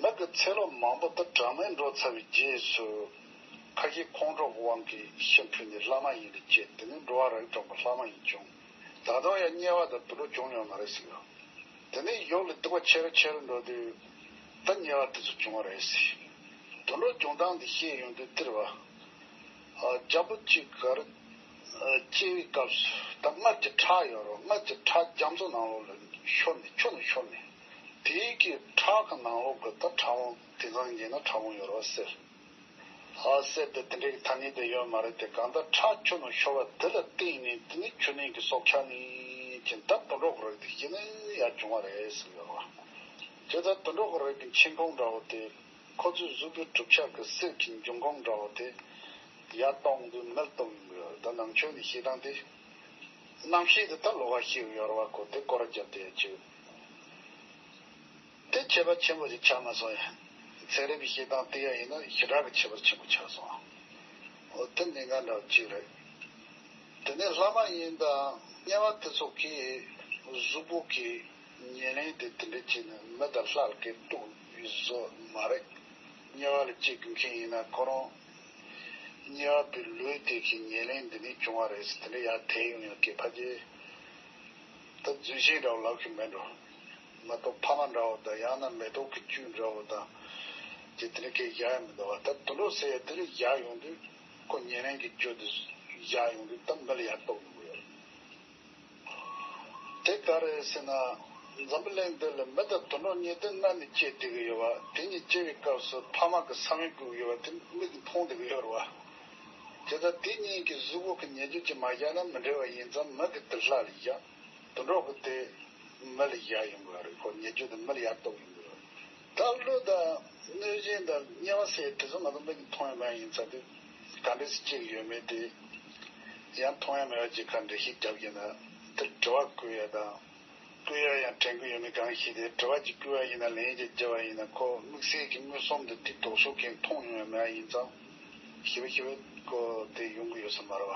མི་གི་ཚེ་ལོ་མང་པོ་དེ་གྲངས་མེད་འགྲོ་ཚར་བའི་རྗེས་སུ་ཁ་ཞེ་ཁོང་ཁྲོ་གི་དབང་གིས་ཤི་འཕོས་ནས་ལྷ་མ་ཡིན་ལ་སྐྱེས། དེ་ནས་འགྲོ་བ་རིགས་དྲུག་པ་ལྷ་མ་ཡིན་བྱུང་། ད་དུང་ཡང་དམྱལ་བ་དང་དུད་འགྲོ་བྱུང་ཡོད་མ་རེད་ཟེར་གི་རེད། དེ་ནས་ཡུལ་ལ་སྡུག་པ་ཆེ་རུ་ཆེ་རུ་འགྲོ་དུས་ད་དམྱལ་བ་དེ་ཚོ་བྱུང་བ་རེད་ཟེར། དུད་འགྲོ་བྱུང་སྟངས་འདི་བཤད་ཡོང་དུས་སྟེར་བ། ཨ་རྒྱལ་པོ་གཅིག་གར་ཨ་སྐྱེ་བའི་སྐབས་སུ་ད་སྔར་གྱི་ཁྲག་ཡོད་རེད། སྔར་གྱི་ཁྲག་རྒྱ་མཚོ་ནང་ལོགས་ལ་ཤོར་ནས་ཆུ་ནང་ཤོར་ནས་དེའི་གི་ཁྲག་གི་ནང་ལོགས་གི་ད་ཕྲ་བོ་དེང་སང་ཉིད་ན་ཕྲ་བོ་ཡོད་རེད་བ་ཟེར། ཨ་གསེར་དེ་དེ་འདྲའི་ཐ་སྙད་དེ་ཡོད་མ་རེད་དེ། གང་ལྟར་ཁྲག་ཆུ་ནང་ཤོར་བ་དེ་ལ་བརྟེན་ནས་དེ་ནི་ཆུ་ནང་གི་སྲོག་ཆགས་ནི་ཅན་ད་དུད་འགྲོ་གི་རིགས་དེ་གཞི་ནས་ཡར་བྱུང་བ་རེད་ཟེར་ཡོད་རེད་བ། དེ་ལྟར་དུད་འགྲོ་གི་རིགས་ཀྱི་མཆེད་ཁུངས་འདྲ་བོ་དེ་ཁོ་ཚོའི་གཟུགས་པོའི་གྲུབ་ཆ་གི་གསེར་གྱི་འབྱུང་ཁུངས་འདྲ་བོ་དེ་ཡར་གཏོང་དུས་མི་ལ་གཏོང་ཡོང་གི་ཡོད་རེད། ད་ནང་ཆོས་ནས་བཤད་སྟངས་དེ། རྣམ་ཤེས་དེ་ད་ལོགས་ཀ་ཤེས་ཀྱི་ཡོད་རེད་བ། ཁོ་དེ་སྐོར་ར་བརྒྱབ་བསྡད་ཡོད་ཅིག་དེ་ཁྱད་པར་ཆེན་པོ་ཞིག་ཆགས་མ་སོང་ཡ། ཚན་རིག་པའི་བཤད་སྟངས་བལྟས་ཡ་ཡིན་ན་ཞེ་དྲག་གི་ཁྱད་པར་ཆེན་པོ་ཆགས་སོང་། འོ་དེ་གནད་འགག་འདྲ་བོ་གཅིག་རེད། དེ་ནས་ལྷ་མ་ཡིན་དང་དམྱལ་བ་དེ་ཚོ་གི་གཟུགས་པོ་གི་ཉེར་ལེན་དེ་དེ་འདྲ་བྱས་ནས་མི་དང་ལྷ་ལ་གས་གཏུགས་ཡོད་བཟོ་མ་རེད། དམྱལ་བ་ལ་སྐྱེ་དགོས་མཁན་ཡིན་ན་ཁོ་རང་དམྱལ་བ་པའི་ལུས་དེ་གི་ཉེར་ལེན་འདི་ནས་བྱུང་བ་རེད་ཟེར་དེ་འདྲ་ཡར་དེད་ཡོང་ཡ་གི་ཕ་རྒྱལ། ད་རྫུན་ཤིང་འདྲ་བོ་ལབ་ཤིག་མེད་འགྲོ། མ་གཏོགས་ཕ་མ་འདྲ་བོ་དང་ཡང་ན་མེ་ཏོག་གི་བཅུད་འདྲ་བོ་དང་། ཅི་དེ་འདྲ་གས་བཞག་ཡ་མི་འདུག་བ། ད་དུད་འགྲོ་ཟེར་ཡ་དེ་ལ་བཞག་ཡོང་དུས་ཁོ་ཉེར་ལེན་གྱི་རྒྱུ་དེ་བཞག་ཡོང་དུས་ད་མི་ལ་ཡར་གཏོགས་ཡོང་གི་ཡོད་རེད། དེ་ག་རེད་ཟེར་ན། འཛམ་བུ་གླིང་འདི་ལ་མི་དང་དུད་འགྲོ་གཉིས་དེ་སྔར་ནས་སྐྱེས་བསྡད་ཀྱི་ཡོད་བ། དེ་གཉིས་སྐྱེ་བའི་སྐབས་སུ་ཕ་མ་གི་ས་བོན་བསྐུས་ཡོད་བ་དེ་མིག་གིས་མཐོང་བསྡད་ཀྱི་ཡོད་རེད་བ། དེ་ལྟར་དེ་གཉིས་ཀྱི་གཟུགས་པོ་གི་ཉེ་རྒྱུ་ཅིག་མ་བཞག་ན་མི་འགྲིག་པ་ཡིན་ཙང་མི་གི་དེ་ལྷ་ལ་བཞག་དུད་འགྲོ་གི་དེ་མི་ལ་བཞག་ཡོང་དགོས་རེད། ཁོ་ཉེ་རྒྱུ་དེ་མི་ལ་ཡར་གཏོགས་ཡོང་དགོས་རེད། ད་ཀླུ་དང་གནོད་སྦྱིན་དང་དམྱལ་བ་ཟེར་དེ་ཚོ་ང་ཚོ་མིག་གིས་མཐོང་ཡ་མེད་ཡིན་ཙང་དེ་ག་འདྲས་སེ་སྐྱེ་གི་ཡོད་མེད་དེ་ཡང་མཐོང་ཡ་མེད་པ་ཅིག་ག་འགྲེལ་བཤད་རྒྱབ་ཡིན་ན་དེ་དྲི་བ་བཀོད་ཡ་དང་། བཀོད་ཡ་ཡང་དྲན་གི་ཡོད་མེད་གང་ཤེས་ཏེ། དྲི་བ་ཅིག་བཀོད་པ་ཡིན་ན་ལན་ཅིག་བརྒྱབ་པ་ཡིན་ན་ཁོ་དམིགས་བསལ་གྱི་མངོན་སུམ་དུ་དེ་ལྡོག་ཕྱོགས་ཀྱིས་མཐོང་ཡོང་ཡ་མེད་པ་ཡིན་ཙང་ཞིབ་ཞིབ་ཁོ་དེ་ཡོང་གི་ཡོད་ས་མ་རེད་བ།